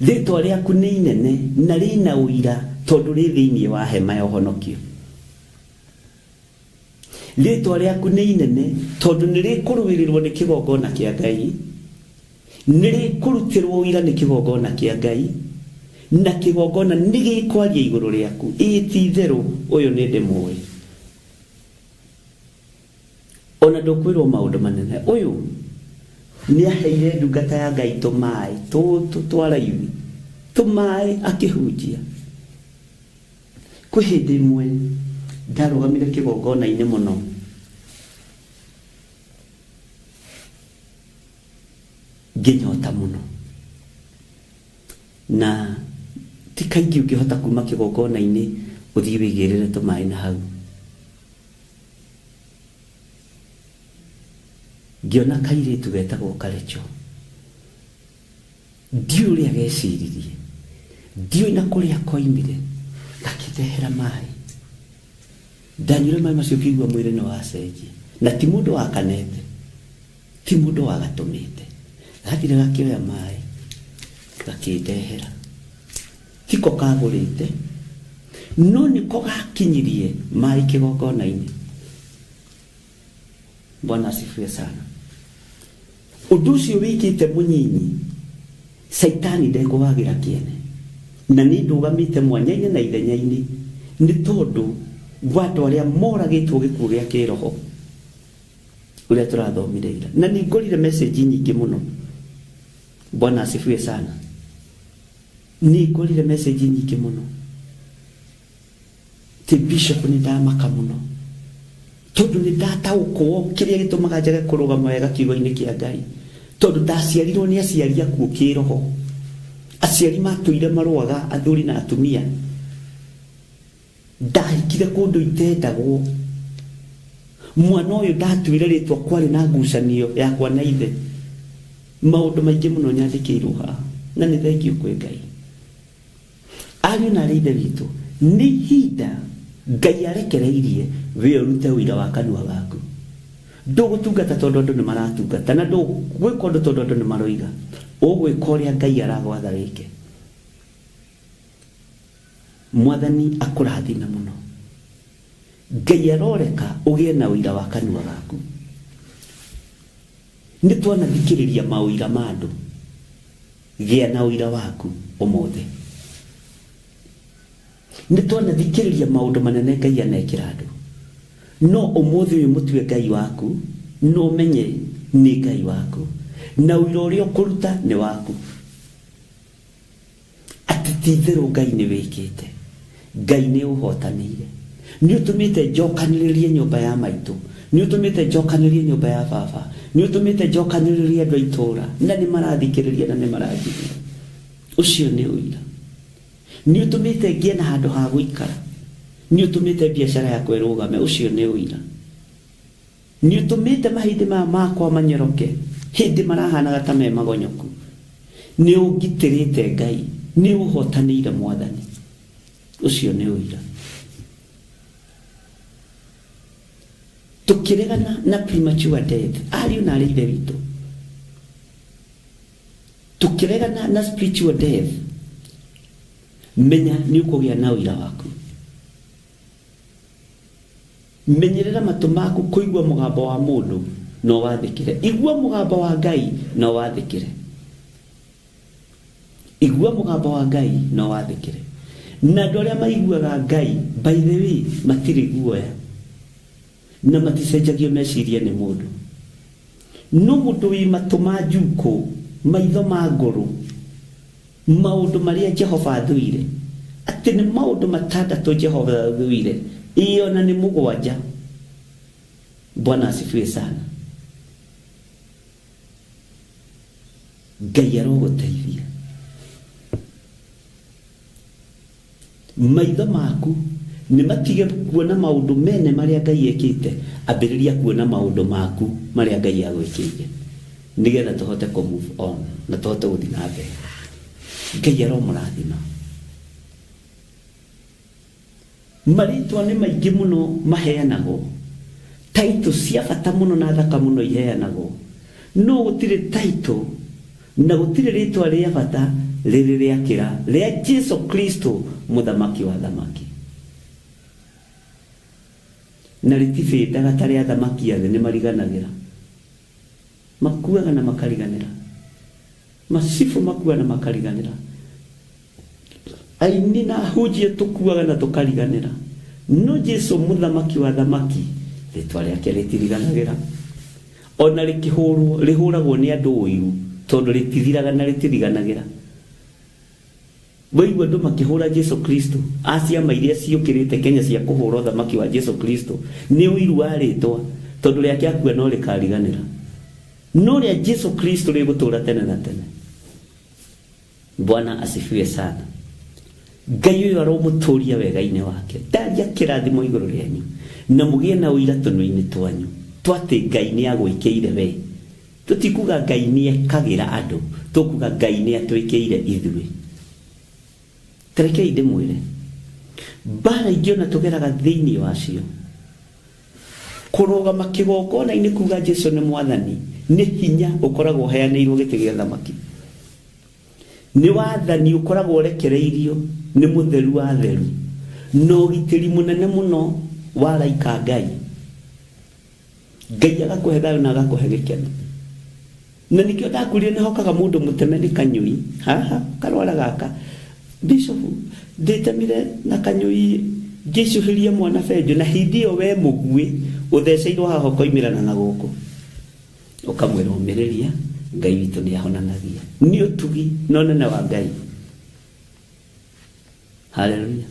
Rĩtwa rĩaku nĩ inene na rĩna ũira, tondũ rĩ thĩinĩ wa hema ya ũhonokio. Rĩtwa rĩaku nĩ inene tondũ nĩ rĩkũrũĩrĩrwo nĩ kĩgongona kĩa Ngai, nĩ rĩkũrutĩrwo ũira nĩ kĩgongona kĩa Ngai, na kĩgongona nĩ gĩkwaria igũrũ rĩaku, ĩĩ ti itherũ ũyũ nĩ ndĩmũĩ. Ona ndũkwĩrwo maũndũ manene, ũyũ nĩ aheire ndungata ya Ngai tũmaĩ tũtũ twa raithi, tũmaĩ akĩhunjia. Kwĩ hĩndĩ ĩmwe ndarũgamire kĩgongona-inĩ mũno, ngĩnyota mũno. Na ti kaingĩ ũngĩhota kuma kĩgongona-inĩ Ũthiĩ wĩigĩrĩre tũmaĩ na hau. Ngĩona kairĩtu getagwo Karecho. Ndiũĩ ũrĩa geciririe, ndiũĩ na kũrĩa koimire, gakĩndehera maĩ. Ndanyuire maĩ macio ngĩigua mwĩrĩ nĩ wacenjia. Na ti mũndũ wakanete, ti mũndũ wagatũmĩte. Gathire gakĩoya maĩ, gakĩndehera. Tiko kagũrĩte, no nĩko gakinyirie maĩ kĩgongona-inĩ. Bwana asifiwe sana. Ũndũ ũcio wĩkĩte mũnyinyi, Caitani ndekũwagĩra kĩene. Na niĩ ndũgamĩte mwanya-inĩ na ithenya-inĩ nĩ tondũ wa andũ arĩa moragĩtwo gĩkuũ gĩa kĩroho ũrĩa tũrathomire ira. Na nĩ ngorire message nyingĩ mũno. Bwana asifiwe sana. Nĩ ngorire message nyingĩ mũno. Ti bishop nĩ ndamaka mũno tondũ nĩ ndataũkwo kĩrĩa gĩtũmaga njage kũrũgama wega kiugo-inĩ kĩa Ngai, tondũ ndaciarirwo nĩ aciari akuũ kĩroho, aciari matũire marũaga athuri na atumia. Ndahikire kũndũ itendagwo, mwana ũyũ ndatuire rĩtwa kwarĩ na ngucanio yakwa na ithe, maũndũ maingĩ mũno nyandĩkĩirwo haha, na nĩ thengiũ kwĩ Ngai. Ariũ na aarĩ a Ithe witũ, nĩ ihinda Ngai arekereirie we ũrute ũira wa kanua gaku. Ndũgũtungata tondũ andũ nĩ maratungata, na ndũgwĩka ũndũ tondũ andũ nĩ maroiga. Ũgwĩka ũrĩa Ngai aragwatha wĩke. Mwathani akũrathime mũno. Ngai aroreka ũgĩe na ũira wa kanua gaku. Nĩ twanathikĩrĩria maũira ma andũ. Gĩa na ũira waku ũmũthĩ. Nĩ twanathikĩrĩria maũndũ manene Ngai anekĩra andũ. No ũmũthĩ ũyũ mũtue Ngai waku na ũmenye nĩ Ngai waku. Na ũira ũrĩa ũkũruta nĩ waku. Atĩ ti itherũ Ngai nĩ wĩkĩte. Ngai nĩ ũhotanĩire. Nĩ ũtũmĩte njokanĩrĩrie nyũmba ya maitũ. Nĩ ũtũmĩte njokanĩrĩrie nyũmba ya baba. Nĩ ũtũmĩte njokanĩrĩrie andũ a itũũra. Na nĩ marathikĩrĩria na nĩ maranjigua. Ũcio nĩ ũira. Nĩ ũtũmĩte ngĩe na handũ ha gũikara. Nĩ ũtũmĩte biacara yakwa ĩrũgame. Ũcio nĩ ũira. Nĩũtũmĩte mahĩndĩ maya makwa manyoroke hĩndĩ marahanaga ta me magonyoku. Nĩũngitĩrĩte Ngai, nĩũhotanĩire Mwathani. Ũcio nĩ ũira. Tũkĩregana na premature death, ariũ na arĩ ithe witũ, tũkĩregana na spiritual death, menya nĩũkũgĩa na ũira waku. Menyerera matũ maku kũigua mũgambo wa mũndũ na ũwathĩkĩre. Igua mũgambo wa Ngai na ũwathĩkĩre. Igua mũgambo wa Ngai na ũwathĩkĩre. Na andũ arĩa maiguaga Ngai, by the way, matirĩ guoya na maticenjagio meciria nĩ mũndũ. No mũndũ wĩ matũ ma njukũ, maitho ma ngũrũ, Maũndũ marĩa Jehova athũire, atĩ nĩ maũndũ matandatũ Jehova athũire, ĩĩ o na nĩ mũgwanja. Bwana asifiwe sana. Ngai arogũteithia. Maitho maku nĩ matige kuona maũndũ mene marĩa Ngai ekĩte, ambĩrĩria kuona maũndũ maku marĩa Ngai agwĩkĩire, nĩgetha tũhote kũ move on na tũhote gũthiĩ na mbere. Ngai aromũrathima. Marĩtwa nĩ maingĩ mũno maheanagwo, title cia bata mũno na thaka mũno iheanagwo, no gũtirĩ title na gũtirĩ rĩtwa rĩa bata rĩrĩ rĩakĩra rĩa Jesu Kristo Mũthamaki wa athamaki. Na rĩtibĩndaga ta rĩa athamaki a thĩ, nĩmariganagĩra. Makuaga na makariganĩra. Macibũ makuaga na makariganĩra. Aini na ahunjia tũkuaga na tũkariganĩra. No Jesu Mũthamaki wa athamaki, rĩtwa rĩake rĩtiriganagĩra. O na rĩkĩhũrwo, rĩhũragwo nĩ andũ ũiru, tondũ rĩtithiraga na rĩtiriganagĩra. Waigua andũ makĩhũra Jesu Kristo, a ciama iria ciũkĩrĩte Kenya cia kũhũra ũthamaki wa Jesu Kristo, nĩ ũiru wa rĩtwa, tondũ rĩake akua no rĩkariganĩra. No rĩa Jesu Kristo rĩgũtũra tene na tene. Bwana asifiwe sana. Ngai ũyũ aromũtũria wega-inĩ wake. Ndaria kĩrathimo igũrũ rĩanyu na mũgĩe na ũira tũnua-inĩ twanyu twatĩ Ngai nĩ agwĩkĩire we. Tũtikuga Ngai nĩ ekagĩra andũ, tũkuga Ngai nĩ atwĩkĩire ithuĩ. Tarekei ndĩmwĩre, mbara ingĩ ona tũgeraga thĩinĩ wacio, kũrũgama kĩgongona-inĩ kuga Jesu nĩ mwathani nĩ hinya ũkoragwo ũheanĩirwo gĩtĩ gĩa thamaki. Nĩ wathani ũkoragwo ũrekereirio nĩ mũtheru wa atheru, na ũgitĩri mũnene mũno wa araika a Ngai. Ngai agakũhe thayũ na agakũhe gĩkeno. Na nĩkĩo ndakwĩrire nĩ hokaga mũndũ mũteme nĩ kanyũi haha karwara gaka. Bishop, ndĩtemire na kanyũi ngĩcuhĩria mwana benjũ na hĩndĩ ĩyo we mũguĩ ũtheceirwo haha ũkoimĩrana na gũkũ. Ũkamwĩra ũmĩrĩria, Ngai witũ nĩ ahonanagia. Nĩ ũtugi na ũnene wa Ngai. Haleluya.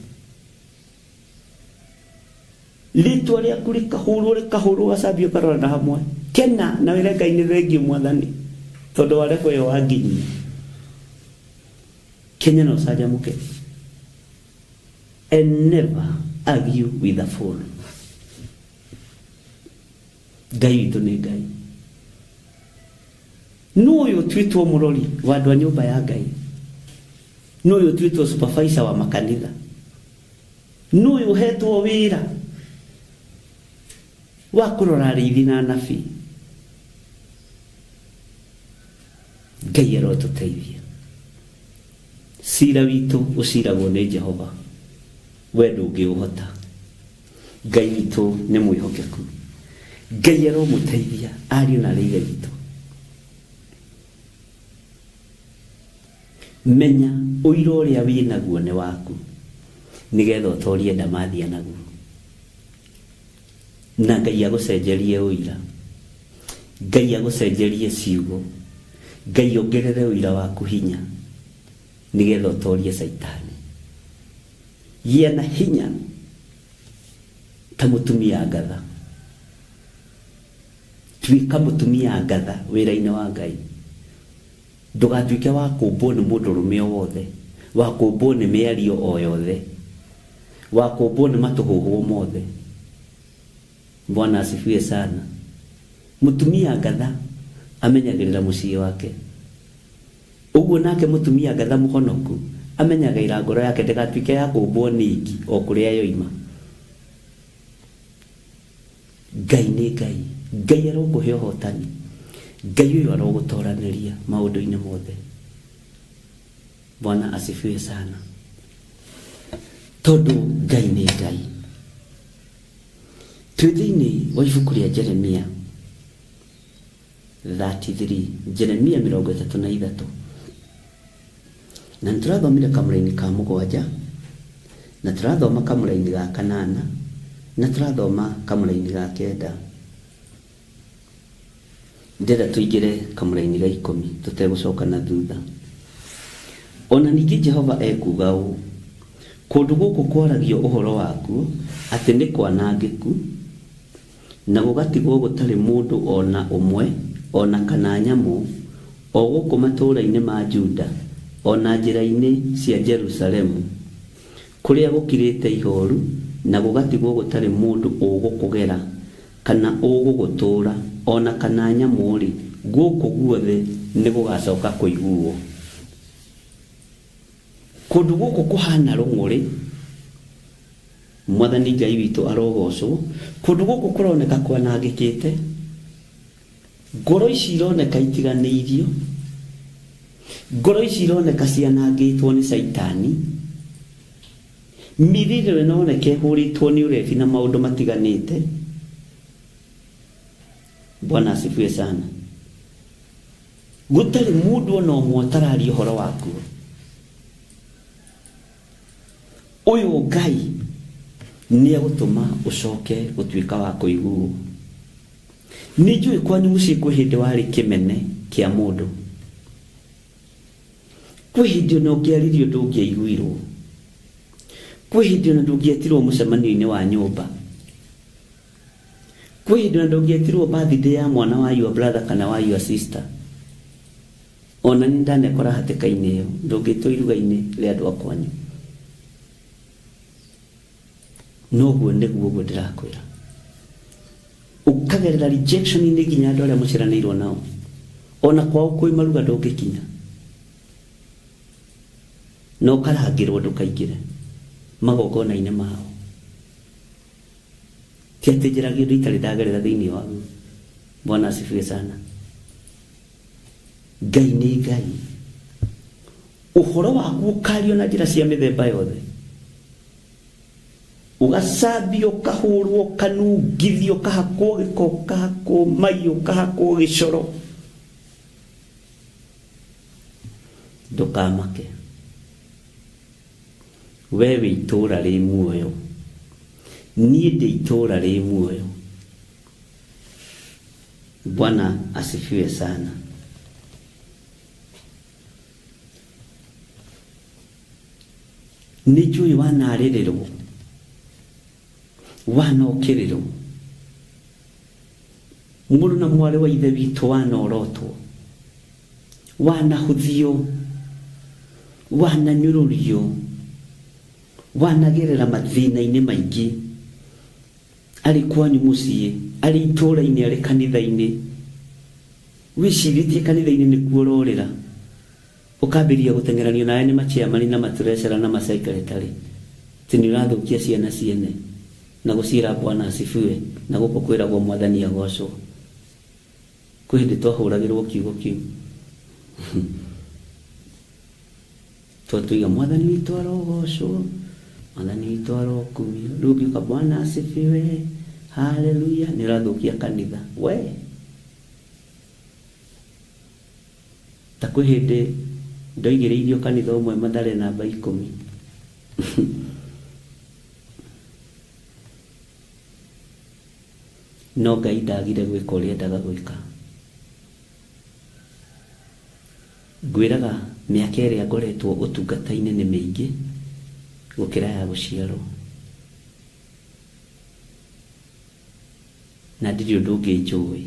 Rĩtwa rĩaku rĩkahũrwo rĩkahũrwo ũgacambio ũkarorana hamwe. Kena na wĩre Ngai nĩ thengiũ mwathani tondũ wa level ĩyo wanginyia. Kenya na ũcanjamũke. And never argue with a fool. Ngai witũ nĩ Ngai. Nũ ũyũ ũtuĩtwo mũrori wa andũ a nyũmba ya Ngai? Nũ ũyũ ũtuĩtwo supervisor wa makanitha? Nũ ũyũ ũhetwo wĩra wa kũrora arĩithi na anabii? Ngai arotũteithia. Cira witũ ũciragwo nĩ Jehova, we ndũngĩũhota. Ngai witũ nĩ mwĩhokeku. Ngai aromũteithia ariũ na arĩ ithe witũ. Menya ũira ũrĩa wĩ naguo nĩ waku, nĩgetha ũtorie ndamathia naguo. Na Ngai agũcenjerie ũira. Ngai agũcenjerie ciugo. Ngai ongerere ũira waku hinya, nĩgetha ũtorie Caitani. Gĩa na hinya ta mũtumia ngatha. Tuĩka mũtumia ngatha wĩra-inĩ wa Ngai. Ndũgatuĩke wa kũmbwo nĩ mũndũrũme o wothe, wa kũmbwo nĩ mĩario o yothe, wa kũmbwo nĩ matũhũhũ mothe. Bwana asifiwe sana. Mũtumia ngatha amenyagĩrĩra mũciĩ wake. Ũguo nake mũtumia ngatha mũhonoku amenyagĩrĩra ngoro yake ndĩgatuĩke ya kũmbwo nĩ ngi o kũrĩa yoima. Ngai nĩ Ngai. Ngai arokũhe ũhotani. Ngai ũyũ arogũtoranĩria maũndũ-inĩ mothe. Bwana asifiwe sana. Tondũ Ngai nĩ Ngai. Twĩ thĩinĩ wa ibuku rĩa Jeremia 33, Jeremia 33. Na nĩ tũrathomire kamũraini ka mũgwanja, na tũrathoma kamũraini ga kanana, na tũrathoma kamũraini ga kenda. Ndĩrenda tũingĩre kamũraini ga ikũmi tũtegũcoka na thutha. O na ningĩ Jehova ekuuga ũũ, Kũndũ gũkũ kwaragio ũhoro wakuo atĩ nĩ kwanangĩku, na gũgatigwo gũtarĩ mũndũ o na ũmwe o na kana nyamũ, o gũkũ matũũra-inĩ ma Juda, o na njĩra-inĩ cia Jerusalemu, kũrĩa gũkirĩte ihooru, na gũgatigwo gũtarĩ mũndũ ũgũkũgera, kana ũgũgũtũũra, o na kana nyamũ-rĩ, gũkũ guothe nĩgũgacoka kũiguwo. Kũndũ gũkũ kũhana rũng'ũrĩ, Mwathani Ngai witũ arogocwo. Kũndũ gũkũ kũroneka kwanangĩkĩte, ngoro ici ironeka itiganĩirio, ngoro ici ironeka cianangĩtwo nĩ Caitani, mĩĩrĩ ĩno ĩroneka ĩhũrĩtwo nĩ ũrebi na maũndũ matiganĩte. Bwana asifiwe sana. Gũtarĩ mũndũ o na ũmwe ũtararia ũhoro wakuo. Ũyũ Ngai nĩ egũtũma ũcoke gũtuĩka wa kũiguo. Nĩ njũĩ kwanyu mũciĩ kwĩ hĩndĩ warĩ kĩmene kĩa mũndũ. Kwĩ hĩndĩ ona ũngĩaririe ũndũ ũngĩaiguirwo. Kwĩ hĩndĩ ona ndũngĩetirwo mũcemanio-inĩ wa nyũmba. Kwĩ hĩndĩ ona ndũngĩetirwo birthday ya mwana wa your brother kana wa your sister. Ona niĩ ndanekora hatĩka-inĩ ĩyo, ndũngĩtwo iruga-inĩ rĩa andũ a kwanyu. Noguo nĩguo ũguo ndĩrakwĩra. Ũkagerera rejection-inĩ nginya andũ arĩa mũciaranĩirwo nao. Ona kwao kwĩ maruga ndũngĩkinya. Na ũkarangĩrwo ndũkaingĩre magongona-inĩ mao. Ti atĩ njaragia ũndũ itarĩ ndagerera thĩinĩ waguo. Bwana asifiwe sana. Ngai nĩ Ngai. Ũhoro waku ũkario na njĩra cia mĩthemba yothe. Ũgacambio, ũkahũrwo, ũkanungithio, ũkahakwo gĩko, ũkahakwo mai, ũkahakwo gĩcoro. Ndũkamake. We wĩ itũũra rĩ muoyo. Niĩ ndĩ itũũra rĩ muoyo. Bwana asifiwe sana. Nĩ njũĩ wanarĩrĩrwo, wanokĩrĩrwo, mũrũ na mwarĩ wa ithe witũ wanorotwo, wanahũthio, wananyũrũrio, wanagerera mathĩna-inĩ maingĩ, arĩ kwanyu mũciĩ, arĩ itũũra-inĩ, arĩ kanitha-inĩ. Wĩcirĩtie kanitha-inĩ nĩkuo ũrorĩra, ũkambĩrĩria gũteng'eranio nawe nĩ machairman na matreasurer na masecretary, atĩ nĩ ũrathũkia ciana ciene na gũciĩra Bwana asifiwe na gũkũ kwĩragwo Mwathani agocwo. Kwĩ hĩndĩ twahũragĩrwo kiugo kĩu. Twatuiga Mwathani witũ arogocwo, Mwathani witũ arokumio. Rĩu ũngĩũka Bwana asifiwe, haleluya, nĩ ũrathũkia kanitha. We! Ta kwĩ hĩndĩ ndoigĩrĩirio kanitha ũmwe Mathare namba ikũmi. No Ngai ndagire gwĩka ũrĩa endaga gwĩka. Ngwĩraga mĩaka ĩrĩa ngoretwo ũtungata-inĩ nĩ mĩingĩ gũkĩra ya gũciarwo. Na ndirĩ ũndũ ũngĩ njũĩ.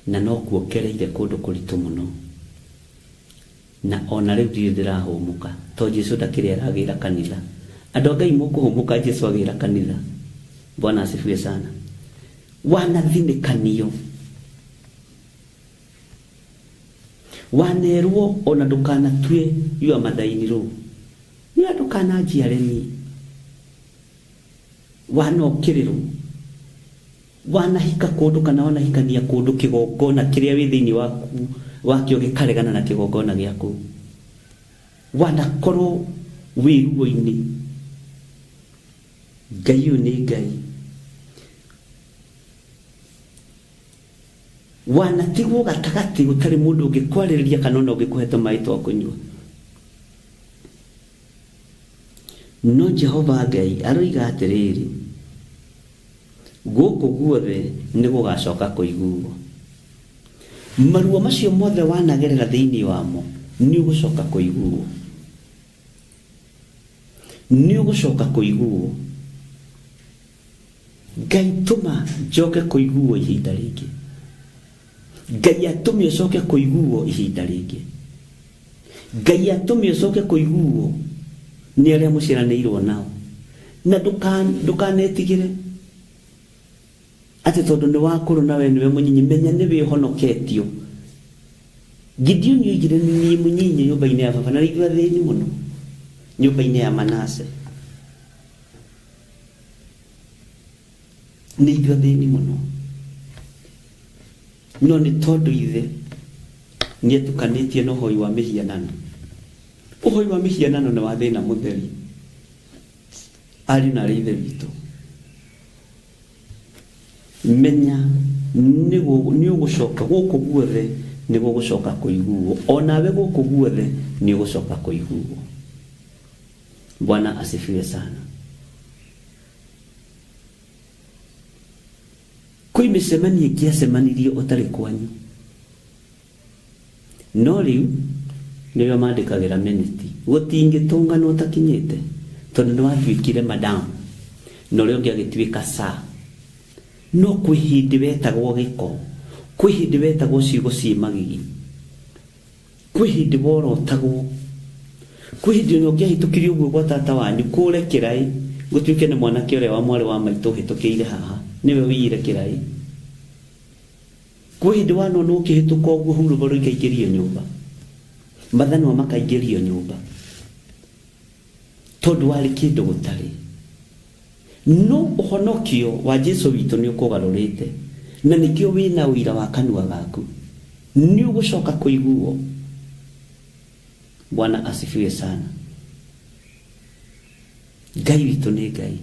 Na nokuo ngereire kũndũ kũritũ mũno. Na o na rĩu ndirĩ ndĩrahũmũka. To Jesu ndakĩrĩ aragĩra kanitha. Andũ a Ngai mũkũhũmũka Jesu agĩra kanitha. Bwana asifiwe sana. Wanathinĩkanio. Wanerwo ona ndũkanatue your mother-in-law. Nĩwe ndũkananjiare niĩ. Wanokĩrĩrwo. Wanahika kũndũ kana wanahikania kũndũ kĩgongona kĩrĩa wĩ thĩinĩ waku wakĩo gĩkaregana na kĩgongona gĩa kũu. Wanakorwo wĩ ruo-inĩ. Ngai ũyũ nĩ Ngai. Wanatigwo gatagatĩ gũtarĩ mũndũ ũngĩkwarĩrĩria kana ona ũngĩkũhe tũmaĩ twa kũnyua. No Jehova Ngai aroiga atĩrĩrĩ, Gũkũ guothe nĩ gũgacoka kũiguo. Maruo macio mothe wanagerera thĩinĩ wamo nĩ ũgũcoka kũiguo. Nĩ ũgũcoka kũiguo. Ngai tũma njoke kũiguo ihinda rĩngĩ. Ngai atũme ũcoke kũiguo ihinda rĩngĩ. Ngai atũme ũcoke kũiguo nĩ arĩa mũciaranĩirwo nao. Na ndũkanetigĩre atĩ tondũ nĩ wakũrũ na we nĩwe mũnyinyi, menya nĩwe ũhonoketio. Gideoni oigire nĩ niĩ mũnyinyi nyũmba-inĩ ya baba na nĩ ithuĩ athĩni mũno nyũmba-inĩ ya Manase. Nĩ ithuĩ athĩni mũno. No nĩ tondũ ithe nĩ atukanĩtie na ũhoi wa mĩhianano. Ũhoi wa mĩhianano nĩ wa thĩna mũtheri. Ariũ na arĩ ithe witũ, menya nĩ ũgũcoka gũkũ guothe nĩ gũgũcoka kũiguo. O nawe gũkũ guothe nĩ ũgũcoka kũiguo. Bwana asifiwe sana. Kwĩ mĩcemanio ĩngĩ yacemanirio ũtarĩ kwanyu. No rĩu nĩrĩo mandĩkagĩra minute. Gũtingĩtũnganwo ũtakinyĩte tondũ nĩ watuĩkire madam na ũrĩa ũngĩ agĩtuĩka sir. No kwĩ hĩndĩ wetagwo gĩko, kwĩ hĩndĩ wetagwo ciugo ciĩ magigi, kwĩ hĩndĩ worotagwo, Kwĩ hĩndĩ ona ũngĩahĩtũkirie ũguo gwa tata wanyu kũre kĩraĩ gũtuĩke nĩ mwanake ũrĩa wa mwarĩ wa maitũ ũhĩtũkĩire haha nĩwe ũiyire kĩraĩ. Kwĩ hĩndĩ wanona ũkĩhĩtũka ũguo hurũbaro ikaingĩrio nyũmba, mathanwa makaingĩrio nyũmba tondũ warĩ kĩndũ gũtarĩ. No ũhonokio wa Jesu witũ nĩ ũkũgarũrĩte na nĩkĩo wĩna ũira wa kanua gaku. Nĩ ũgũcoka kũiguo. Bwana asifiwe sana. Ngai witũ nĩ Ngai.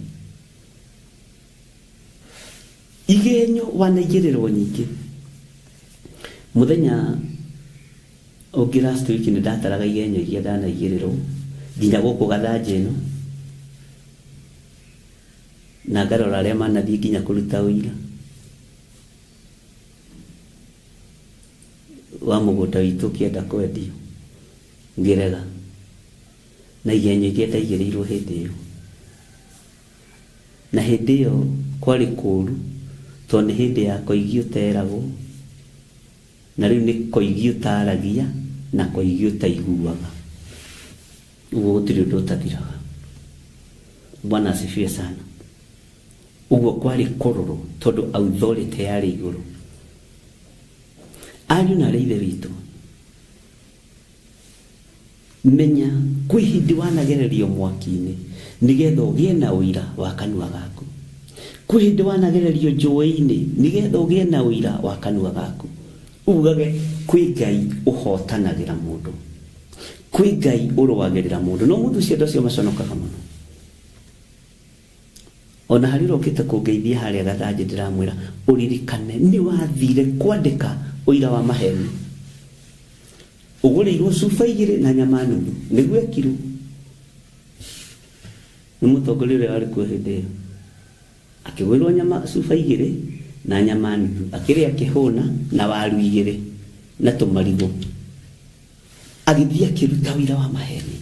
Igenyo wanaigĩrĩrwo nyingĩ. Mũthenya ũngĩ last week nĩ ndataraga igenyo iria ndanaigĩrĩrwo nginya gũkũ gathanjĩ ĩno na ngarora arĩa manathiĩ nginya kũruta ũira wa mũgũnda witũ ũkĩenda kwendio ngĩrega na igenyo iria ndaigĩrĩirwo hĩndĩ ĩyo. Na hĩndĩ ĩyo kwarĩ kũũru tondũ nĩ hĩndĩ ya koigi ũteragwo, na rĩu nĩ koigi ũtaragia na koigi ũtaiguaga. Ũguo gũtirĩ ũndũ ũtathiraga. Bwana asifiwe sana. Ũguo kwarĩ kũrũrũ tondũ authority yarĩ igũrũ. Ariũ na arĩ ithe witũ, Menya kwĩ hĩndĩ wanagererio mwaki-inĩ nĩgetha ũgĩe na ũira wa kanua gaku. Kwĩ hĩndĩ wanagererio njũĩ-inĩ nĩgetha ũgĩe na ũira wa kanua gaku. Ugage kwĩ Ngai ũhotanagĩra mũndũ. Kwĩ Ngai ũrũagĩrĩra mũndũ. No mũndũ ũcio andũ acio maconokaga mũno. Ona harĩ ũrĩa ũkĩte kũngeithia harĩa gathanjĩ ndĩramwĩra ũririkane nĩ wathire kwandĩka ũira wa maheni. Ũgũrĩirwo cuba igĩrĩ na nyama nuthu nĩguo ekirwo nĩ mũtongoria ũrĩa warĩ kuo hĩndĩ ĩyo. Akĩgũrĩrwo nyama cuba igĩrĩ na nyama nuthu, akĩrĩa akĩhũna na waru igĩrĩ na tũmarigũ. Agĩthiĩ akĩruta ũira wa maheni.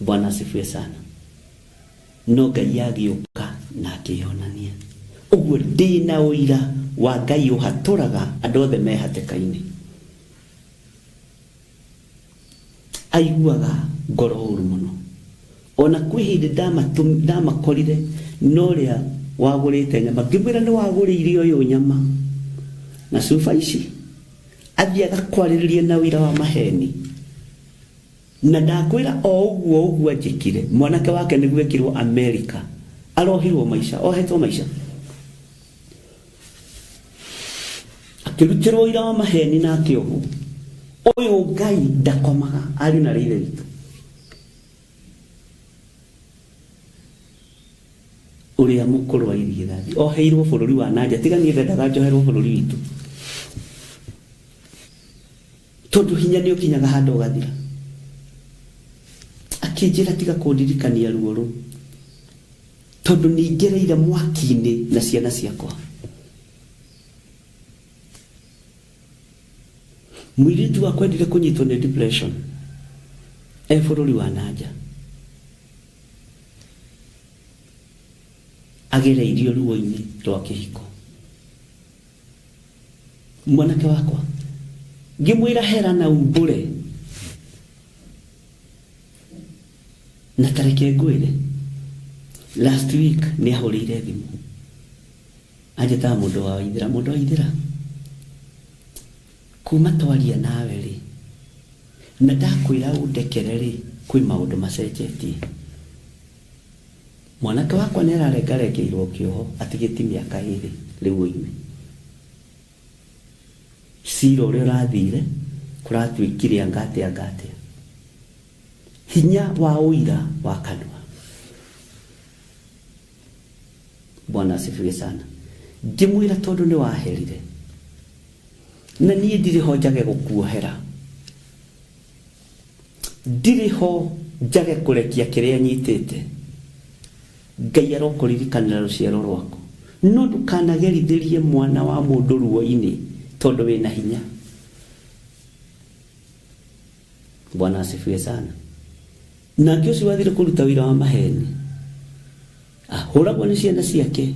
Bwana asifiwe sana. No Ngai agĩũka na akĩyonania. Ũguo ndĩna ũira wa Ngai ũhatũraga andũ othe me hatĩka-inĩ. Aiguaga ngoro ũru mũno. Ona kwĩ hĩndĩ ndamakorire na ũrĩa wagũrĩte nyama, ngĩmwĩra nĩ wagũrĩire ũyũ nyama na cuba ici, athiĩ agakwarĩrĩria na ũira wa maheni. Na ndakwĩra o ũguo ũguo anjĩkire, mwanake wake nĩguo ekirwo Amerika, arohirwo maica, ohetwo maica. Akĩrutĩrwo ũira wa maheni na akĩohwo. Ũyũ Ngai ndakomaga, ariũ na ithe witũ. Ũrĩa mũkũrũ wa irigithathi oheirwo bũrũri wa nanja, tiga niĩ ndendaga njoherwo bũrũri witũ. Tondu hinya nĩ ũkinyaga handũ ũgathira. Akĩnjĩra tiga kũndirikania ruo rũu tondu nĩ ngereire mwaki-inĩ na ciana ciakwa. Mũirĩtu wakwa endire kũnyitwo nĩ depression e bũrũri wa nanja. Agereirio ruo-inĩ rwa kĩhiko. Mwanake wakwa ngĩmwĩra hera na umbũre na tareke ngwĩre last week nĩ ahũrĩire thimũ anjĩtaga mũndũ wa Waithĩra, mũndũ wa Waithĩra kuma twaria nawe rĩ na ndakwĩra ũndekere rĩ kwĩ maũndũ macenjetie. Mwanake wakwa nĩ ararengarengeirwo kĩoho atigĩti mĩaka ĩrĩ rĩu oime. Cira ũrĩa ũrathire kũratuĩkire anga atĩa anga atĩa. Hinya wa ũira wa kanua. Bwana asifiwe sana. Ngĩmwĩra tondũ nĩ waherire na niĩ ndirĩ ho njage gũkuohera, ndirĩ ho njage kũrekia kĩrĩa nyitĩte. Ngai arokũririkanĩra rũciaro rwaku, no ndũkanagerithĩrie mwana wa mũndũ ruo-inĩ tondũ wĩna hinya. Bwana asifiwe sana. Nake ũcio wathire kũruta wĩra wa maheni ahũragwo nĩ ciana ciake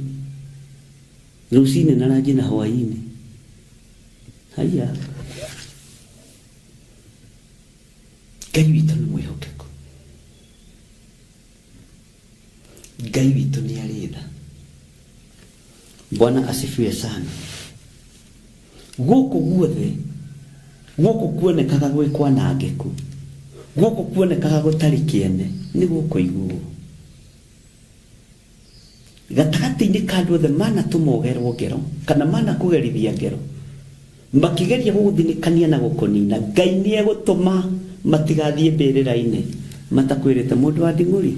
rũcinĩ na ranji na hwaĩ-inĩ. Haiya. Ngai witũ nĩ mwĩhokeku. Ngai witũ nĩ arĩ tha. Bwana asifiwe sana. Gũkũ guothe gũkũ kuonekaga gwĩ kwanangĩku, gũkũ kuonekaga gũtarĩ kĩene, nĩ gũkũiguo gatagatĩ-inĩ ka andũ othe manatũma ũgerwo ngero kana manakũgerithia ngero, makĩgeria gũgũthinĩkania na gũkũnina. Ngai nĩ egũtũma matigathiĩ mbĩrĩra-inĩ matakwĩrĩte mũndũ wa nding'ũri.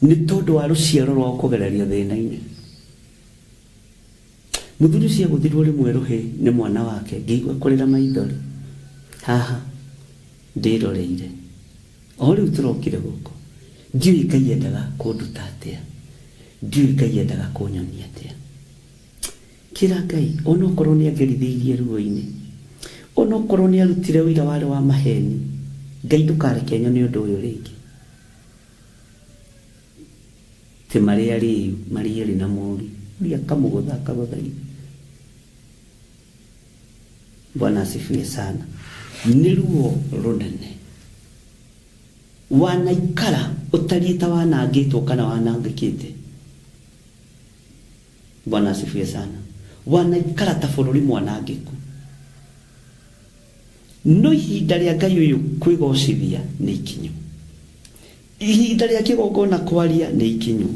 Nĩ tondũ wa rũciaro rwao kũgererio thĩna-inĩ. Mũthuri ũcio agũthirwo rĩmwe rũhĩ nĩ mwana wake, ngĩigua kũrĩra maithori. Haha ndĩroreire o rĩu tũrokire gũkũ, ndiũĩ Ngai endaga kũnduta atĩa, ndiũĩ Ngai endaga kũnyonia atĩa. Kĩra Ngai, onokorwo nĩ angerithĩirie ruo-inĩ, onokorwo nĩ arutire ũira warĩ wa maheni, Ngai ndũkareke nyone ũndũ ũyũ rĩngĩ. Ti marĩ arĩu, marĩ erĩ na mũriũ. Ũrĩa akamũgũtha akagũtha ithe. Bwana asifiwe sana. Nĩ ruo rũnene. Wanaikara ũtariĩ ta wanangĩtwo kana wanangĩkĩte. Bwana asifiwe sana. Wanaikara ta bũrũri mwanangĩku. No ihinda rĩa Ngai ũyũ kwĩgocithia nĩ ikinyu. Ihinda rĩa kĩgongona kwaria nĩ ikinyu.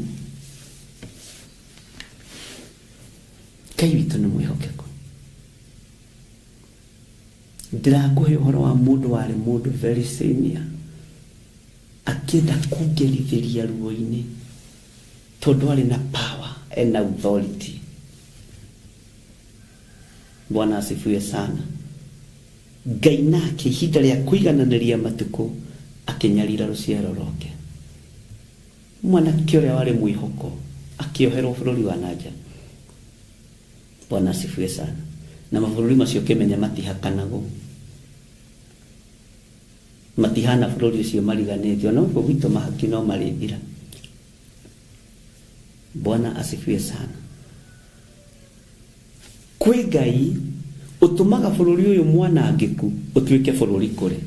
Ngai witũ nĩ mwĩhokeku. Ndĩrakũhe ũhoro wa mũndũ warĩ mũndũ very senior, akĩenda kũngerithĩria ruo-inĩ tondũ arĩ na power and authority. Bwana asifiwe sana. Ngai nake ihinda rĩa kũigananĩria matukũ akĩnyarira rũciaro rwake. Mwanake ũrĩa warĩ mwĩhoko akĩoherwo bũrũri wa nanja. Bwana asifiwe sana. Na mabũrũri macio ũkĩmenya matihakanagwo, matihana bũrũri ũcio mariganĩte, ona gũkũ gwitũ mahaki no marĩthira. Bwana asifiwe sana. Kwĩ Ngai ũtũmaga bũrũri ũyũ mwanangĩku ũtuĩke bũrũri kũrĩ.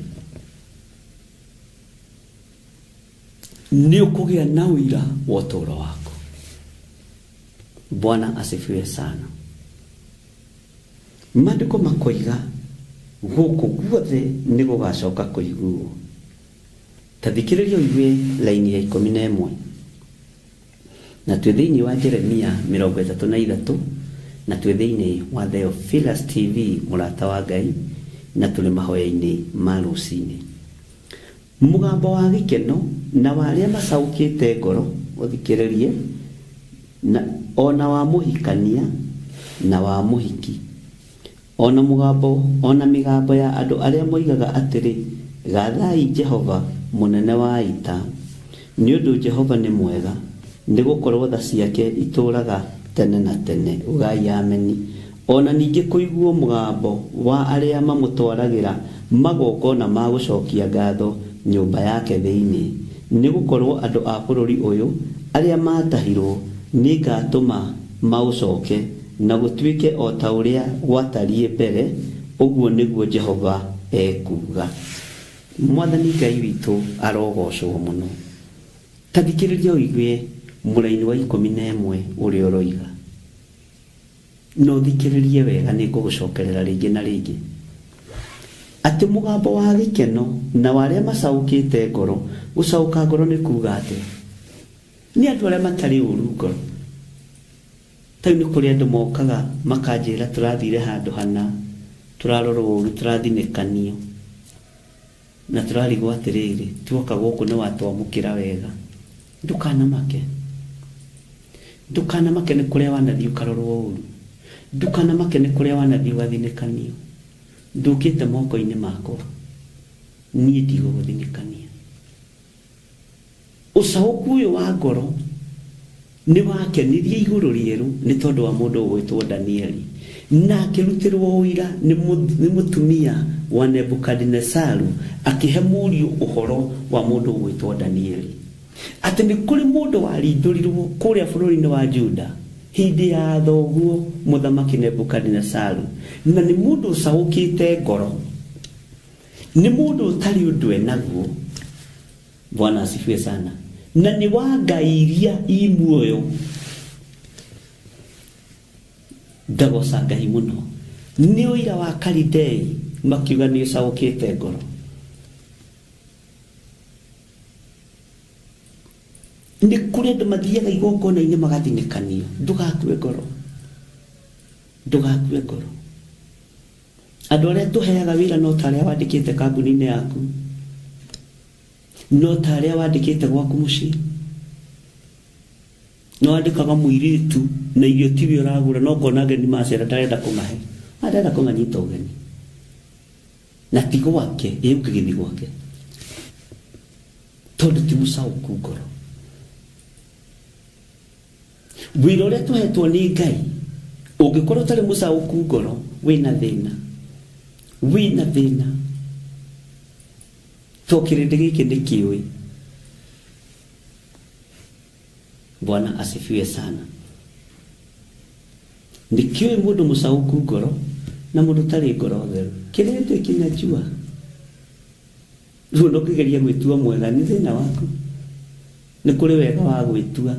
Nĩ ũkũgĩa na ũira wa ũtũũro waku. Bwana asifiwe sana. Maandĩko makoiga gũkũ guothe nĩ gũgacoka kũiguo. Ta thikĩrĩria ũigue laini ya 11. Na twĩ thĩinĩ wa Jeremia 33, na twĩ thĩinĩ wa Theophilus TV, mũrata wa Ngai, na tũrĩ mahoya-inĩ ma rũcinĩ. Mũgambo wa gĩkeno na wa arĩa macaũkĩte ngoro, ũthikĩrĩrie, na ona wa mũhikania na wa mũhiki, ona mũgambo ona mĩgambo ya andũ arĩa moigaga atĩrĩ, Gathai Jehova mũnene wa ita, nĩ ũndũ Jehova nĩ mwega, nĩ gũkorwo tha ciake itũũraga tene na tene. Ugai ameni. Ona ningĩ kũiguo mũgambo wa arĩa mamũtwaragĩra magongona ma gũcokia ngatho nyũmba yake thĩinĩ, nĩ gũkorwo andũ a bũrũri ũyũ arĩa maatahirwo nĩngatũma maũcoke, na gũtuĩke o ta ũrĩa gwatariĩ mbere, ũguo nĩguo Jehova ekuuga. Mwathani Ngai witũ arogocwo mũno. Ta thikĩrĩria ũigue mũraini wa 11 ũrĩa ũroiga. Na ũthikĩrĩrie wega, nĩ ngũgũcokerera rĩngĩ na rĩngĩ. Atĩ mũgambo wa gĩkeno na wa arĩa macaũkĩte ngoro. Gũcaũka ngoro nĩ kuuga atĩa? Nĩ andũ arĩa matarĩ ũru ngoro. Ta rĩu nĩ kũrĩ andũ mokaga makanjĩra tũrathire handũ hana, tũrarorwo ũru, tũrathinĩkanio. Na tũrarigwo atĩrĩrĩ, tuoka gũkũ nĩ watwamũkĩra wega. Ndũkanamake. Ndũkanamake nĩ kũrĩa wanathiĩ ũkarorwo ũru. Ndũkanamake nĩ kũrĩa wanathiĩ ũgathinĩkanio. Ndũkĩte moko-inĩ makwa, niĩ ndigũgũthinĩkania. Ũcaũku ũyũ wa ngoro nĩ wakenirie igũrũ rĩerũ nĩ tondũ wa mũndũ ũgwĩtwo Danieli, na akĩrutĩrwo ũira nĩ mũtumia wa Nebukadinesaru, akĩhe mũriũ ũhoro wa mũndũ ũgwĩtwo Danieli, atĩ nĩ kũrĩ mũndũ warindũrirwo kũrĩa bũrũri-inĩ wa Juda. Hĩndĩ ya thoguo mũthamaki Nebukadinesaru, na nĩ mũndũ ũcaũkĩte ngoro, nĩ mũndũ ũtarĩ ũndũ enaguo. Bwana asifiwe sana. Na nĩ wa ngai iria i muoyo. Ngagoca Ngai mũno nĩ ũira wa Kalidei makiuga nĩ ũcaũkĩte ngoro. Nĩ kũrĩ andũ mathiaga igongona-inĩ magathinĩkanio. Ndũgakue ngoro, ndũgakue ngoro. Andũ arĩa tũheaga wĩra no ta arĩa wandĩkĩte kambuni-inĩ yaku, no ta arĩa wandĩkĩte gwaku mũciĩ. Nĩ wandĩkaga mũirĩtu na irio tiwe ũragũra, no ũkona ageni macera ndarenda kũmahe, arenda kũmanyita ũgeni na ti gwake, ĩ ũngĩgĩthiĩ gwake tondũ ti mũcaũku ngoro. Wĩra ũrĩa tũhetwo nĩ Ngai, ũngĩkorwo ũtarĩ mũcaũku ngoro, wĩna thĩna, wĩna thĩna. To kĩrĩndĩ gĩkĩ nĩ kĩũĩ. Bwana asifiwe sana. Nĩ kĩũĩ mũndũ mũcaũku ngoro na mũndũ ũtarĩ ngoro theru. Kĩrĩndĩ kinajua. Rĩu ona ũngĩgeria gwĩtua mwega nĩ thĩna waku. Nĩ kũrĩ wega wa gwĩtua.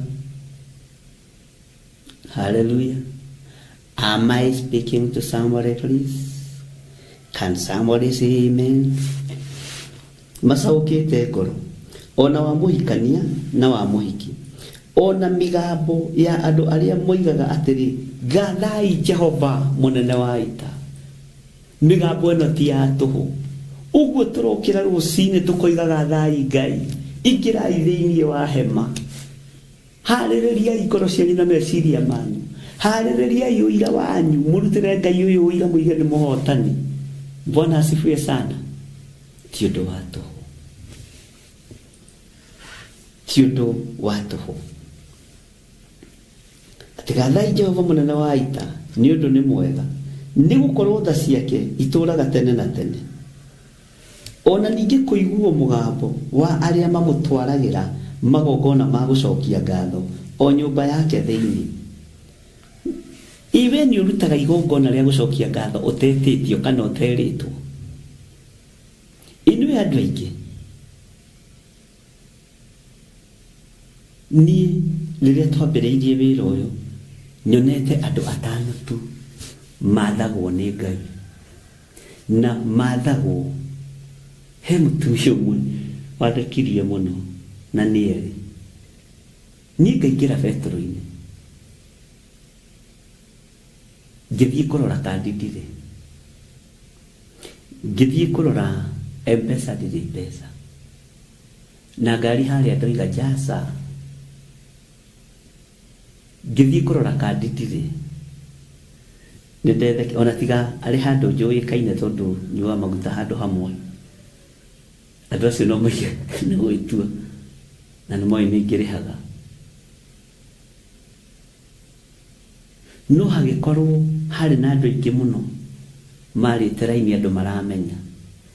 Hallelujah. Am I speaking to somebody please? Can somebody say amen? Macaũkĩte ngoro, o na wa mũhikania na wa mũhiki, o na mĩgambo ya andũ arĩa moigaga atĩrĩ, Gathai Jehova mũnene wa ita. Mĩgambo ĩno ti ya tũhũ. Ũguo tũrokĩra rũcinĩ tũkoiga gathai Ngai, ingĩrai thĩinĩ wa hema. Harĩrĩriai ngoro cianyu na meciria manyu. Harĩrĩriai ũira wanyu, mũrutĩre Ngai ũyũ ũira mũige nĩ mũhotani. Bwana asifiwe sana. Ti ũndũ wa tũhũ. Ti ũndũ wa tũhũ. Atĩ gathai Jehova mũnene wa ita, nĩ ũndũ nĩ mwega, nĩ gũkorwo tha ciake itũũraga tene na tene. O na ningĩ kũiguo mũgambo wa arĩa mamũtwaragĩra magongona ma gũcokia ngatho, o nyũmba yake thĩinĩ. Ĩ wee nĩũrutaga igongona rĩa gũcokia ngatho ũtetĩtio kana ũterĩtwo? Inyuĩ andũ aingĩ, niĩ rĩrĩa twambĩrĩirie wĩra ũyũ, nyonete andũ atano tu mathagwo nĩ Ngai. Na mathagwo, he mũtumia ũmwe wathekirie mũno na nĩ erĩ. Niĩ ngaingĩra betũrũ-inĩ, ngĩthiĩ kũrora kandi ndirĩ. Ngĩthiĩ kũrora M-pesa ndirĩ mbeca. Na ngari harĩa ndoiga jaca. Ngĩthiĩ kũrora kandi ndirĩ. Nĩ ndethekire, ona tiga arĩ handũ njũĩkaine tondũ nyuaga maguta handũ hamwe. Andũ acio no moige nĩ gwĩtua na nĩ moĩ nĩ ngĩrĩhaga. No hagĩkorwo harĩ na andũ aingĩ mũno marĩte raini andũ maramenya.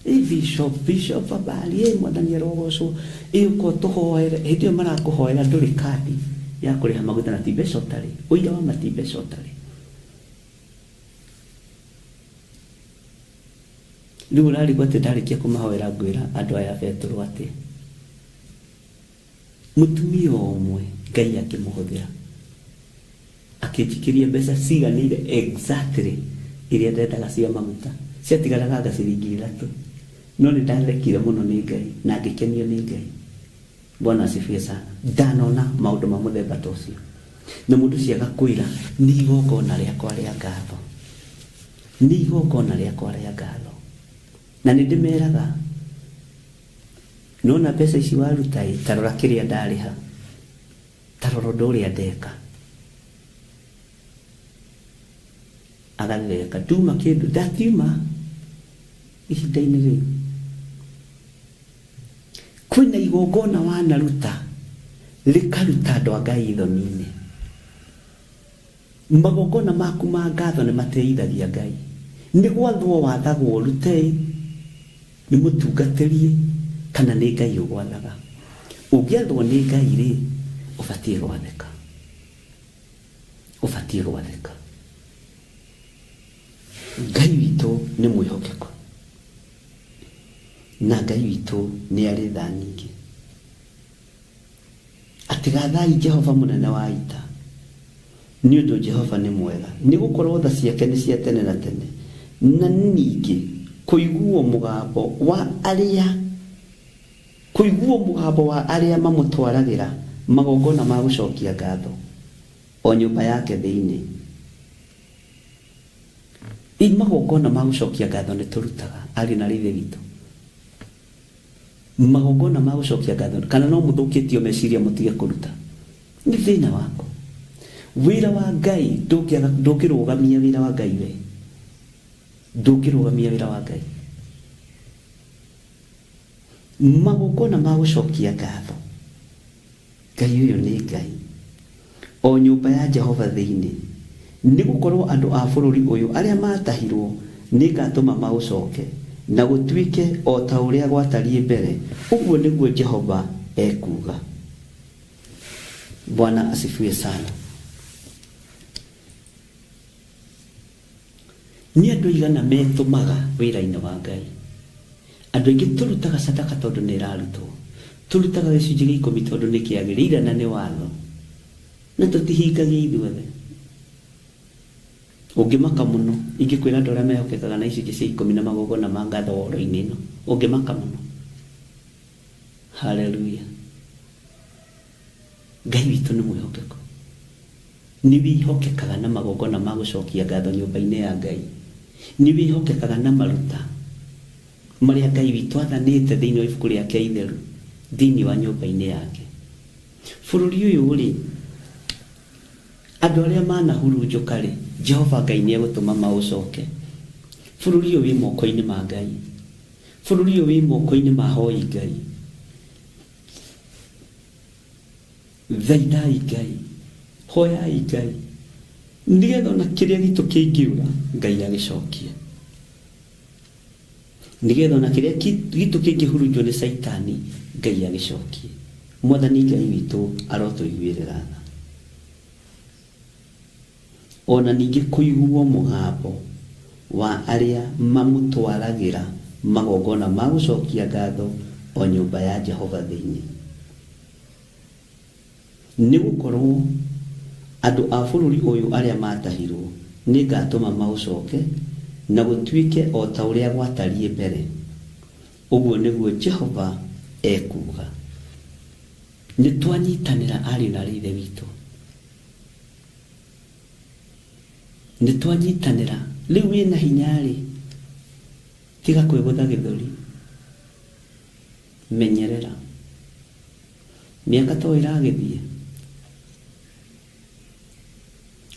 Ĩ bishop, bishop habari, ĩ mwathani arogocwo, ĩ ũka ũtũhoere. Hĩndĩ ĩyo marakũhoera ndũrĩ kandi ya kũrĩha maguta na ti mbeca ũtarĩ. Ũira wa ma ti mbeca ũtarĩ. Rĩu ũrarigwo atĩ ndarĩkia kũmahoera ngwĩra andũ aya a betũrũ atĩa? Mũtumia ũmwe Ngai akĩmũhũthĩra akĩnjikĩria mbeca ciganĩire exactly iria ndendaga cia maguta, ciatigaraga anga ciringi ithatũ. No nĩ ndathekire mũno nĩ Ngai na ngĩkenio nĩ Ngai. Bwana asifiwe sana. Ndanona maũndũ ma mũthemba ta ũcio. Na mũndũ ũcio agakwĩra nĩ igongona rĩakwa rĩa ngatho. Nĩ igongona rĩakwa rĩa ngatho. Na nĩ ndĩmeraga Nĩwona mbeca ici waruta ĩ, ta rora kĩrĩa ndarĩha, ta rora ũndũ ũrĩa ndeka. Agatheka, nduma kĩndũ, ndatiuma ihinda-inĩ rĩu. Kwĩna igongona wanaruta rĩkaruta andũ a Ngai thoni-inĩ. Magongona maku ma ngatho nĩ matĩithagia Ngai. Nĩ gwathwo wathagwo ũrute-ĩ, nĩ mũtungatĩri-ĩ, kana nĩ Ngai ũgwathaga? Ũngĩathwo nĩ Ngai-rĩ, ũbatiĩ gwathĩka. Ũbatiĩ gwathĩka. Ngai witũ nĩ mwĩhokeku na Ngai witũ nĩ arĩ tha nyingĩ. Atĩ gathai Jehova mũnene wa ita, nĩ ũndũ Jehova nĩ mwega, nĩ gũkorwo tha ciake nĩ cia tene na tene. Na ningĩ kũiguo mũgambo wa arĩa kũiguo mũgambo wa arĩa mamũtwaragĩra magongona ma gũcokia ngatho, o nyũmba yake thĩinĩ. Ĩ magongona ma gũcokia ngatho nĩ tũrutaga, ariũ na aarĩ a Ithe witũ? Magongona ma gũcokia ngatho, kana no mũthũkĩtio meciria mũtige kũruta? Nĩ thĩna waku. Wĩra wa Ngai ndũngĩaga, ndũngĩrũgamia wĩra wa Ngai we. Ndũngĩrũgamia wĩra wa Ngai. Magongona ma gũcokia ngatho. Ngai ũyũ nĩ Ngai, o nyũmba ya Jehova thĩinĩ, nĩ gũkorũo andũ a bũrũri ũyũ arĩa maatahirũo nĩngatũma maũcoke, na gũtuĩke o ta ũrĩa gwatariĩ mbere, ũguo nĩguo Jehova ekuuga. Bwana asifiwe sana. Nĩ andũ aigana metũmaga wĩra-inĩ wa Ngai? Andũ aingĩ tũrutaga sadaka tondũ nĩ ĩrarutwo. Tũrutaga gĩcunjĩ gĩa ikũmi tondũ nĩ kĩagĩrĩire na nĩ watho. Na tũtihingagia ithuothe. Ũngĩmaka mũno ingĩkwĩra andũ arĩa mehokekaga na icunjĩ cia ikũmi na magongona ma ngatho woro-inĩ ĩno. Ũngĩmaka mũno. Haleluya. Ngai witũ nĩ mwĩhokeku. Nĩ wĩhokekaga na magongona ma gũcokia ngatho nyũmba-inĩ ya Ngai? Nĩ wĩhokekaga na maruta marĩa Ngai witũ athanĩte thĩinĩ wa ibuku rĩake itheru thĩinĩ wa nyũmba-inĩ yake? Bũrũri ũyũ-rĩ, andũ arĩa manahurunjũka-rĩ, Jehova Ngai nĩ egũtũma maũcoke. Bũrũri ũyũ wĩ moko-inĩ ma Ngai. Bũrũri ũyũ wĩ moko-inĩ ma ahoi Ngai. Thaithai Ngai, hoyai Ngai, nĩgetha ona kĩrĩa gitũ kĩngĩũra Ngai agĩcokie. Nĩgetha ona kĩrĩa gitũ kĩngĩhurunjwo nĩ Caitani Ngai agĩcokie. Mwathani Ngai witũ arotũiguĩrĩra tha. O na ningĩ kũiguo mũgambo wa arĩa mamũtwaragĩra magongona ma gũcokia ngatho o nyũmba ya Jehova thĩinĩ. Nĩ gũkorũo andũ a bũrũri ũyũ arĩa maatahirũo nĩngatũma maũcoke, na gũtuĩke o ta ũrĩa gwatariĩ mbere, ũguo nĩguo Jehova ekuuga. Nĩtwanyitanĩra, ariũ na aarĩ a Ithe witũ. Nĩ twanyitanĩra. Rĩu wĩna hinya-rĩ, tiga kwĩgũtha gĩthũri. Menyerera. Mĩaka to ĩragĩthiĩ.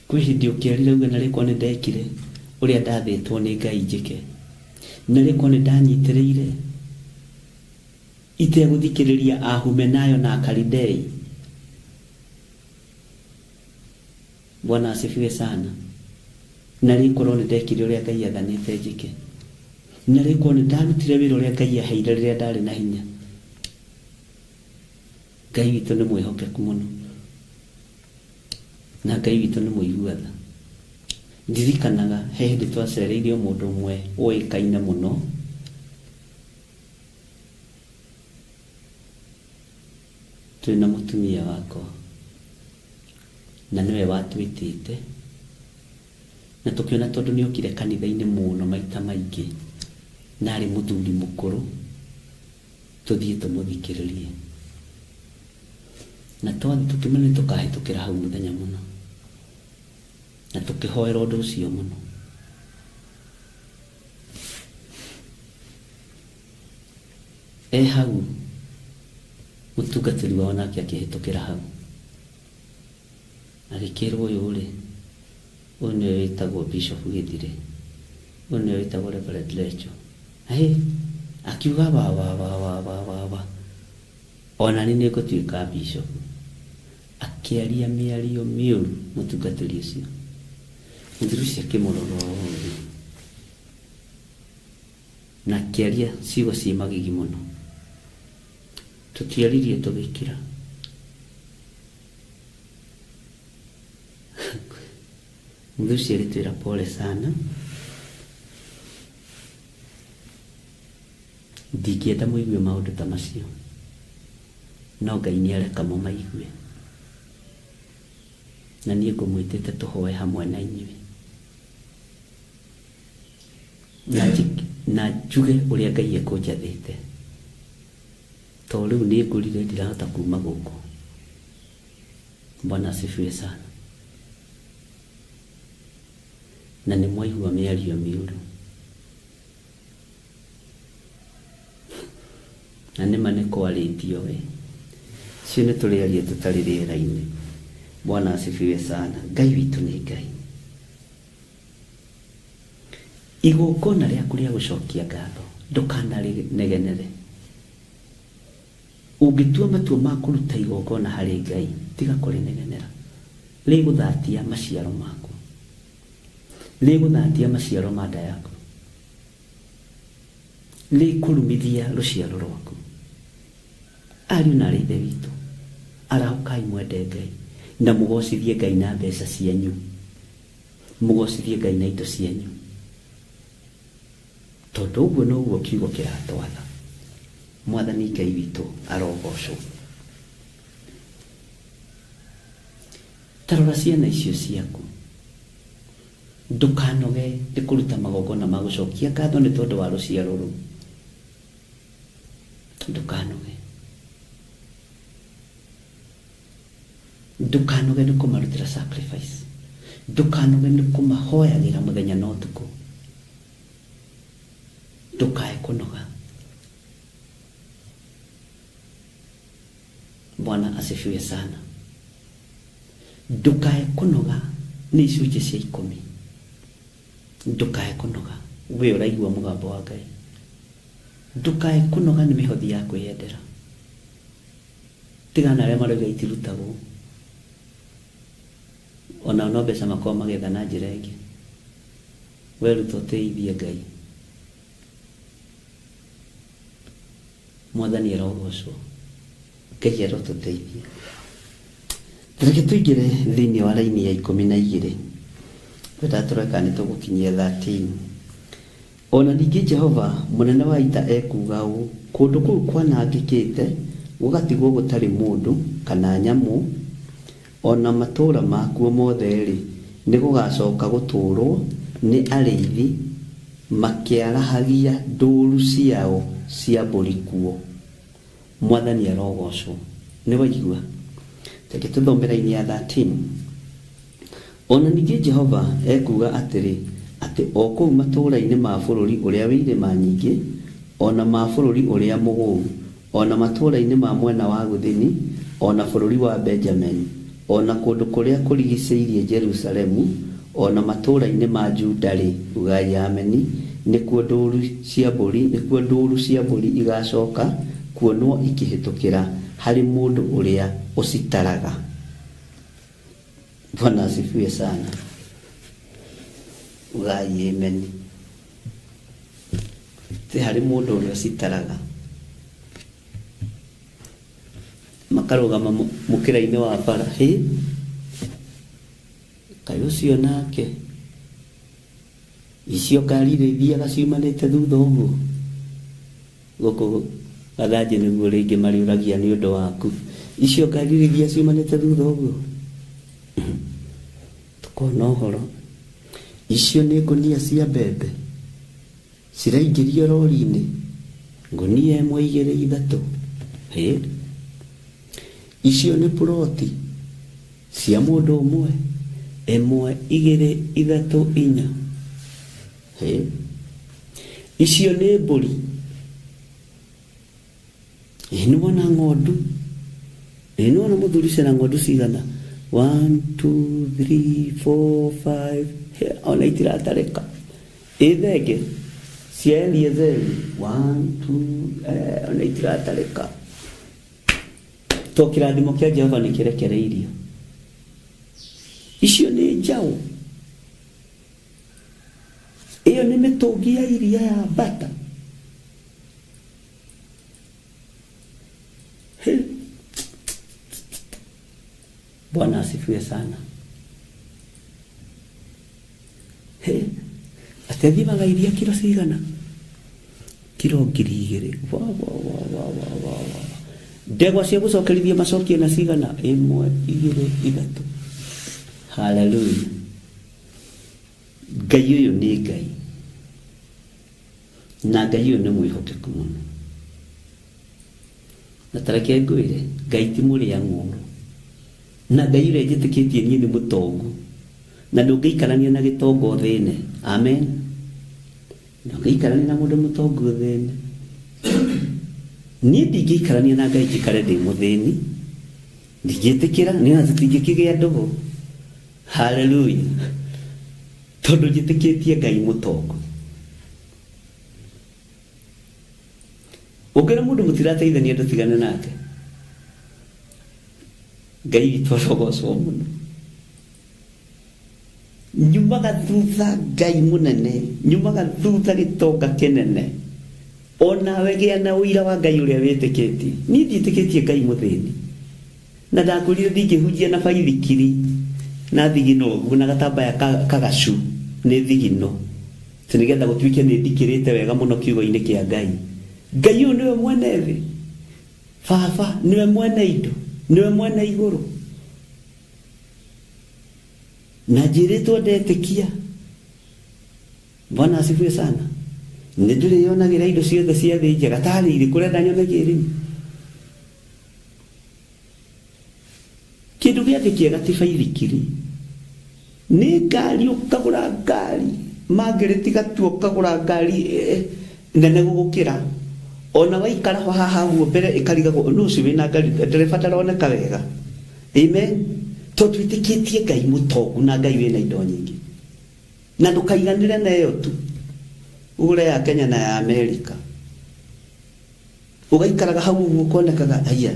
Kwĩ hĩndĩ ũkĩerira uge narĩ korwo nĩ ndekire ũrĩa ndathĩtwo nĩ Ngai njĩke. Narĩ korwo nĩ ndanyitĩrĩire itegũthikĩrĩria Ahumenayo na Akalidei. Bwana asifiwe sana. Narĩ korwo nĩ ndekire ũrĩa Ngai athanĩte njĩke. Narĩ korwo nĩ ndarutire wĩra ũrĩa Ngai aheire rĩrĩa ndarĩ na hinya. Ngai witũ nĩ mwĩhokeku mũno. Na Ngai witũ nĩ mũigua tha. Ndirikanaga he hĩndĩ twacereirio mũndũ ũmwe ũĩkaine mũno. Twĩ na mũtumia wakwa, na nĩwe watwĩtĩte, na tũkĩona tondũ nĩ okire kanitha-inĩ mũno maita maingĩ, na arĩ mũthuri mũkũrũ, tũthiĩ tũmũthikĩrĩrie. Na twathiĩ tũkĩmenya nĩ tũkahĩtũkĩra hau mũthenya mũna, na tũkĩhoera ũndũ ũcio mũno. E hau, mũtungatĩri wao nake akĩhĩtũkĩra hau. Agĩkĩrwo ũyũ-rĩ, ũyũ nĩwe wĩtagwo Bishop Gĩthirĩ, ũyũ nĩwe wĩtagwo Reverend Lecho. Hĩ! Akiuga wa wa wa wa wa wa wa, ona niĩ nĩngũtuĩka bishop. Akĩaria mĩario mĩũru mũtungatĩri ũcio. Mũthuri ũcio akĩmũrora ũũ. Na akĩaria ciugo ciĩ magigi mũno. Tũtiaririe tũgĩkira. Mũthuri ũcio agĩtwĩra pole sana, ndingĩenda mũigue maũndũ ta macio, no Ngai nĩ areka mũmaigue. Na niĩ ngũmwĩtĩte tũhoe hamwe na inyuĩ. Na na njuge ũrĩa Ngai ekũnjathĩte. To rĩu nĩ ngũrire ndirahota kuma gũkũ. Bwana asifiwe sana. Na nĩ mwaigua mĩario mĩũru. Na nĩma nĩ kwarĩtio we. Cio nĩ tũrĩaria tũtarĩ rĩera-inĩ. Bwana asifiwe sana. Ngai witũ nĩ Ngai. Igongona rĩaku rĩa gũcokia ngatho ndũkanarĩnegenere. Ũngĩtua matua ma kũruta igongona harĩ Ngai, tiga kũrĩnegenera. Rĩgũthatia maciaro maku. Rĩgũthatia maciaro ma nda yaku. Rĩkũrumithia rũciaro rwaku. Ariũ na aarĩ a Ithe witũ, arahũkai mwende Ngai, na mũgocithie Ngai na mbeca cianyu, mũgocithie Ngai na indo cianyu, tondũ ũguo noguo kiugo kĩratwatha. Mwathani Ngai witũ arogocwo. Ta rora ciana icio ciaku. Ndũkanoge nĩ kũruta magongona ma gũcokia ngatho nĩ tondũ wa rũciaro rũu. Ndũkanoge. Ndũkanoge nĩ kũmarutĩra sacrifice. Ndũkanoge nĩ kũmahoyagĩra mũthenya na ũtukũ. Ndũkae kũnoga. Bwana asifiwe sana. Ndũkae kũnoga nĩ icunjĩ cia ikũmi. Ndũkae kũnoga. We ũraigua mũgambo wa Ngai. Ndũkae kũnoga nĩ mĩhothi ya kwĩyendera. Tigana na arĩa marauga itirutagwo. Onao no mbeca makoragwo magĩetha na njĩra ĩngĩ. Weruta ũtĩithie Ngai. Mwathani arogocwo. Ngai arotũteithia. Reke tũingĩre thĩinĩ wa raini ya ikũmi na igĩrĩ. Ngwendaga tũrore kana nĩ tũgũkinyia 13. O na ningĩ Jehova Mũnene wa Ita ekuuga ũũ, Kũndũ kũu kwanangĩkĩte gũgatigwo gũtarĩ mũndũ kana nyamũ, o na matũũra makuo mothe-rĩ, nĩgũgacoka gũtũũrũo nĩ arĩithi makĩarahagia ndũũru ciao cia mbũri kuo. Mwathani arogoocwo. Nĩ waigua? Reke tũthome raini ya 13. O na ningĩ Jehova ekuuga atĩrĩ, atĩ o kũu matũũra-inĩ ma bũrũri ũrĩa wĩ irĩma nyingĩ, o na ma bũrũri ũrĩa mũgũu, o na matũũra-inĩ ma mwena wa gũthini, o na bũrũri wa Benjamini, o na kũndũ kũrĩa kũrigicĩirie Jerusalemu, o na matũũra-inĩ ma Juda-rĩ, ugai Ameni, nĩkuo ndũũru cia mbũri, nĩkuo ndũũru cia mbũri igacoka kuonwo ikĩhĩtũkĩra harĩ mũndũ ũrĩa ũcitaraga. Bwana asifiwe sana. Ugai ameni. Ti harĩ mũndũ ũrĩa ũcitaraga. Makarũgama mũkĩra-inĩ wa bara. Hĩ! Kaĩ ũcio nake. Icio ngari iria ithiaga ciumanĩte thutha ũguo. Gũkũ Gathanjĩ nĩguo rĩngĩ marĩũragia nĩ ũndũ waku. Icio ngari iria ithiaga ciumanĩte thutha ũguo. Tũkona ũhoro. Icio nĩ ngũnia cia mbembe. Ciraingĩrio rori-inĩ. Ngũnia ĩmwe igĩrĩ ithatũ. Hĩ! Icio nĩ puroti cia mũndũ ũmwe? Ĩmwe igĩrĩ ithatũ inya. Hĩ! Icio nĩ mbũri. Ĩ nĩwona ng'ondu? Ĩ nĩwona mũthuri ũcio ena ng'ondu cigana? One, two, three, four, five. Hĩ, ona itiratarĩka. Ĩ thenge cia Eliezeri? One, two, eh, ona itiratarĩka. To kĩrathimo kĩa Jehova nĩ kĩrekereirio. Icio nĩ njaũ. Ĩyo nĩ mĩtũngi ya iria ya mbata. He. Bwana asifiwe sana. Atĩ athimaga iria kiro cigana? Kiro 2000. Wa wa wa wa wa wa wa. Ndegwa cia gũcokerithia macokio na cigana? Ĩmwe, igĩrĩ, ithatũ. Haleluya. Ngai ũyũ nĩ Ngai. Na Ngai ũyũ nĩ mwĩhokeku mũno. Na ta reke ngwĩre, Ngai ti mũrĩa ng'ũũrũ. Na Ngai ũrĩa njĩtĩkĩtie niĩ nĩ mũtongu. Na ndũngĩikarania na gĩtonga ũthĩne. Amen. Ndũngĩikarania na mũndũ mũtongu ũthĩne. Niĩ ndingĩikarania na Ngai njikare ndĩ mũthĩni. Ndingĩtĩkĩra, nĩ ona tũtingĩkĩgĩa ndũgũ. Haleluya. Tondũ njĩtĩkĩtie Ngai mũtongu. Ũngĩona mũndũ mũtirateithania ndũtigane nake. Ngai witũ arogocwo mũno. Nyumaga thutha Ngai mũnene, nyumaga thutha gĩtonga kĩnene. Onawe gĩa na ũira wa Ngai ũrĩa wĩtĩkĩtie. Niĩ ndiĩtĩkĩtie Ngai mũthĩni. Na ndakwĩrire ndingĩhunjia na baithikiri na thigino ũguo na gatambaya kagacu nĩ thigino. Atĩ nĩgetha gũtuĩke nĩ ndikĩrĩte wega mũno kiugo-inĩ kĩa Ngai. Ngai ũyũ nĩwe mwene thĩ. Baba nĩwe mwene indo, nĩwe mwene igũrũ. Na njĩrĩtwo ndetĩkia. Bwana asifiwe sana. Nĩ ndĩrĩyonagĩra indo ciothe cia thĩ njega tarĩ irĩkũ ũrenda nyone kĩrĩu? Kĩndũ gĩa thĩ kĩega ti baithikiri. Nĩ ngari ũkagũra ngari mangĩrĩti gatua ũkagũra ngari nene gũgũkĩra. Ona waikara ho haha ũguo mbere ĩkarigagwo nũ ũcio wĩna ngari ndereba ndaroneka wega. Amen. Tondũ twĩtĩkĩtie Ngai mũtongu na Ngai wĩna indo nyingĩ. Na ndũkaiganĩre na ĩyo tu. Ũgũre ya Kenya na ya Amerika. Ũgaikaraga hau ũguo ũkonekaga haiya.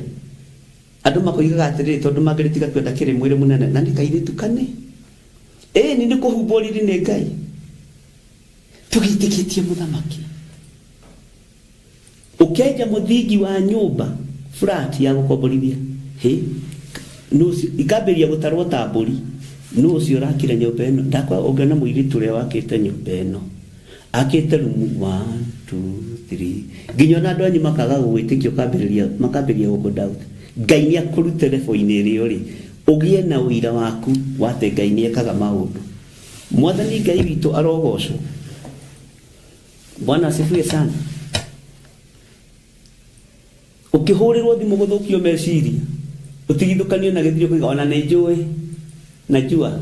Andũ makoigaga atĩrĩrĩ, tondũ mangĩrĩtiga kwenda kĩrĩ mwĩrĩ mũnene na nĩ kairĩtu kane. Ĩni nĩ kũhumbwo riri nĩ Ngai. Tũgĩtĩkĩtie mũthamaki. Ũkenja mũthingi wa nyũmba flat ya gũkomborithia. Hĩ, nũ ũcio ikambĩrĩria gũtarwo ta mbũri. Nũ ũcio ũrakire nyũmba ĩno? Ndakwa ũngĩona mũirĩtu ũrĩa wakĩte nyũmba ĩno. Akĩte rumu 1, 2, 3 nginya ona andũ anyu makaga gũgwĩtĩkia ũkambĩrĩria makambĩrĩria gũkũ doubt. Ngai nĩ akũrute level-inĩ ĩrĩa ũrĩ ũgĩe na ũira waku wa atĩ Ngai nĩ ekaga maũndũ. Mwathani Ngai witũ arogocwo. Bwana asifiwe sana. Ũkĩhũrĩrwo thimũ gũthũkio meciria ũtigithũkanio na gĩthiĩ ũkoiga ona nĩ njũĩ najua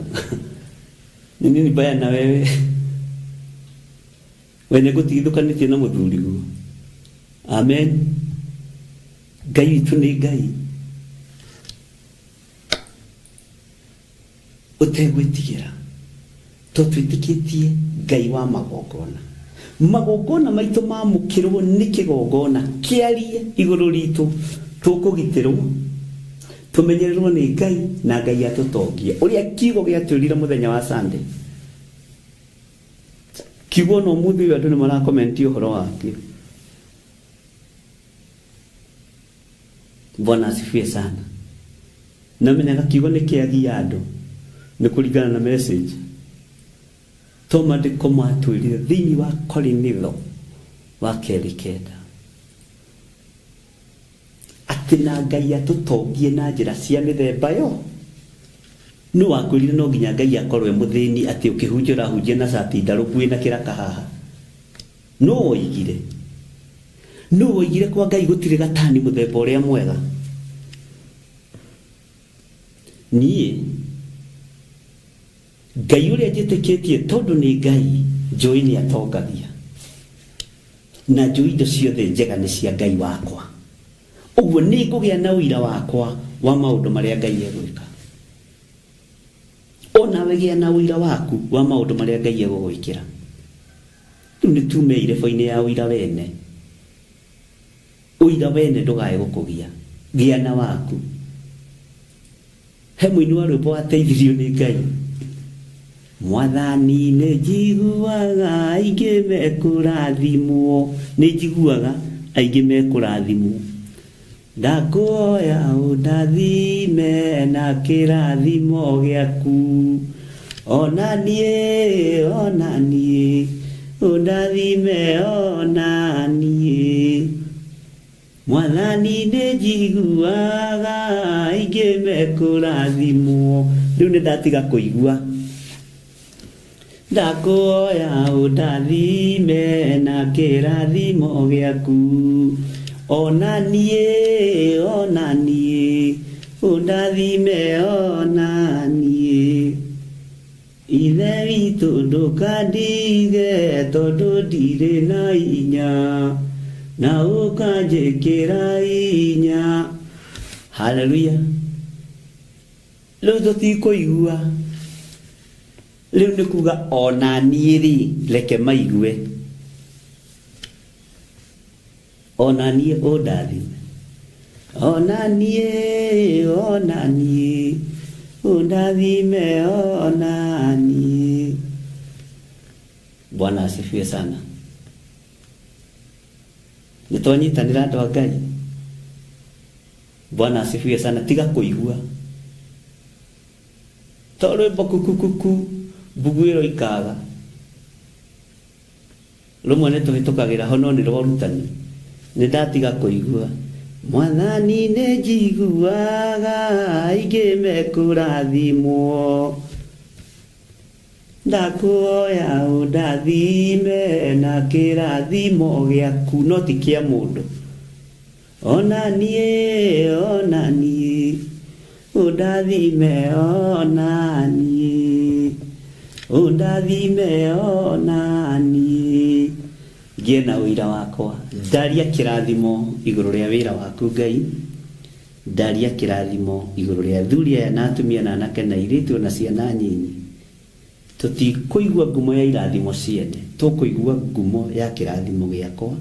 ni nini mbaya na wewe we nĩ ngũtigithũkanĩtie na mũthuriguo. Amen. Ngai witũ nĩ Ngai ũtegwĩtigĩra to twĩtĩkĩtie Ngai wa magongona. Magongona maitũ mamũkĩrwo nĩ kĩgongona kĩarie igũrũ ritũ, tũkũgitĩrwo, tũmenyererwo nĩ Ngai na Ngai atũtongie. Ũrĩa kiugo gĩatwĩrire mũthenya wa Sunday. Kiugo ona ũmũthĩ ũyũ andũ nĩ marakomenti ũhoro wakĩo. Bwana asifiwe sana. Namenyaga kiugo nĩ kĩagia andũ nĩ kũringana na message. To maandĩko matwĩrire thĩinĩ wa Korinitho wa kerĩ kenda atĩ na Ngai atũtongie na njĩra cia mĩthemba yo. Nũ wakwĩrire no nginya Ngai akorwo e mũthĩni atĩ ũkĩhunjia ũrahunjia na cati ndarũku wĩna kĩraka haha? Nũ woigire? Nũ woigire kwa Ngai gũtirĩ gatani mũthemba ũrĩa mwega? Niĩ Ngai ũrĩa njĩtĩkĩtie tondũ nĩ Ngai njũĩ nĩ atongagia na njũĩ indo ciothe njega nĩ cia Ngai wakwa. Ũguo nĩ ngũgĩa na ũira wakwa wa maũndũ marĩa Ngai egwĩka. O nawe gĩa na ũira waku wa maũndũ marĩa Ngai egũgwĩkĩra. Rĩu nĩ tume irebo-inĩ ya ũira wene. Ũira wene ndũgae gũkũgia. Gĩa na waku. He mũini wa rwĩmbo wateithirio nĩ Ngai. Mwathani nĩ njiguaga aingĩ mekũrathimwo. Nĩ njiguaga aingĩ mekũrathimwo. Ndakũhoya ũndathime na kĩrathimo gĩaku. Ona niĩ, ona niĩ. Ũndathime ona niĩ. Mwathani nĩ njiguaga aingĩ mekũrathimwo. Rĩu nĩ ndatiga kũigua. Ndakũhoya ũndathime na kĩrathimo gĩaku. Ona niĩ, ona niĩ, ũndathime ona niĩ. Ithe witũ ndũkandige tondũ ndirĩ na hinya, na ũkanjĩkĩra hinya. Haleluya. Rĩu tũtikũigua. Rĩu nĩ kuga ona niĩ rĩ, reke maigue. Ona niĩ ũndathime. Ona niĩ, ona niĩ, ũndathime ona niĩ. Bwana asifiwe sana. Nĩ twanyitanĩra andũ a Ngai. Bwana asifiwe sana. Tiga kũigua. To rwĩmbo kukukuku mbuguĩro ikaga. Rũmwe nĩ tũhĩtũkagĩra ho no nĩ rwa ũrutani. Nĩ ndatiga kũigua. Mwathani nĩ njiguaga aingĩ mekũrathimwo. Ndakũhoya ũndathime na kĩrathimo gĩaku no ti kĩa mũndũ. Ona niĩ, ona niĩ, ũndathime ona niĩ. Ũndathime ona niĩ. Ngĩe na ũira wakwa. Ndaria kĩrathimo igũrũ rĩa wĩra waku Ngai. Ndaria kĩrathimo igũrũ rĩa athuri aya na atumia na anake na airĩtu ona ciana nyinyi. Tũtikũigua ngumo ya irathimo ciene, tũkũigua ngumo ya kĩrathimo gĩakwa.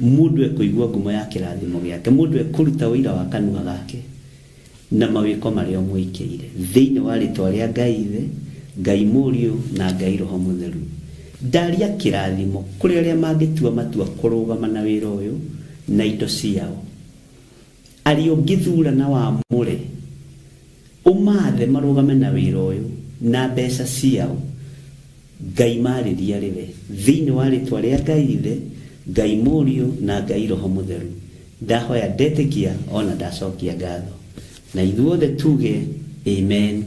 Mũndũ ekũigua ngumo ya kĩrathimo gĩake, mũndũ ekũruta ũira wa kanua gake na mawĩko marĩa ũmwĩkĩire. Thĩinĩ wa rĩtwa rĩa Ngai Ithe, Ngai Mũriũ na Ngai Roho Mũtheru. Ndaria kĩrathimo kũrĩ arĩa mangĩtua matua kũrũgama na wĩra ũyũ na indo ciao. Arĩa ũngĩthura na wamũre, ũmathe marũgame na wĩra ũyũ na mbeca ciao. Ngai marĩria rĩwe. Thĩinĩ wa rĩtwa rĩa Ngai Ithe, Ngai Mũriũ na Ngai Roho Mũtheru. Ndahoya ndetĩkia ona ndacokia ngatho. Na ithuothe tuge amen,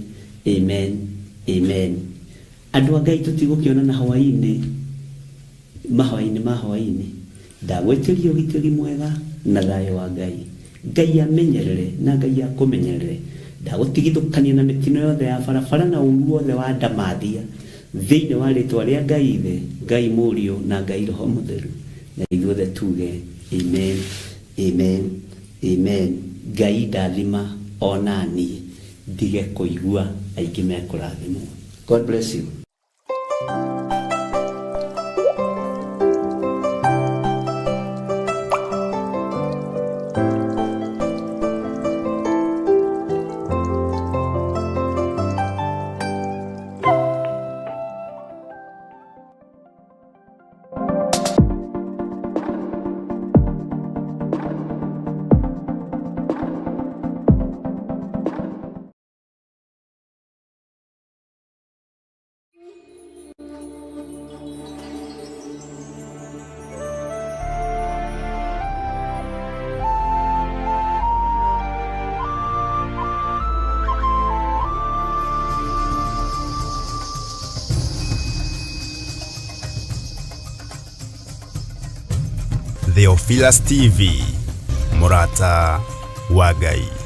amen, amen. Andũ a Ngai tũtigũkĩonana hwaĩ-inĩ, mahoya-inĩ ma hwaĩ-inĩ. Ndagwĩtĩria ũgitĩri mwega na thayũ wa Ngai. Ngai amenyerere na Ngai akũmenyerere. Ndagũtigithũkania na mĩtino yothe ya barabara na ũru wothe wa ndamathia. Thĩinĩ wa rĩtwa rĩa Ngai Ithe, Ngai Mũriũ na Ngai Roho Mũtheru. Na ithuothe tuge amen, amen, amen. Ngai ndathima ona niĩ ndige kũigua aingĩ mekũrathimwo. God bless you. Theophilus TV, mũrata wa Ngai.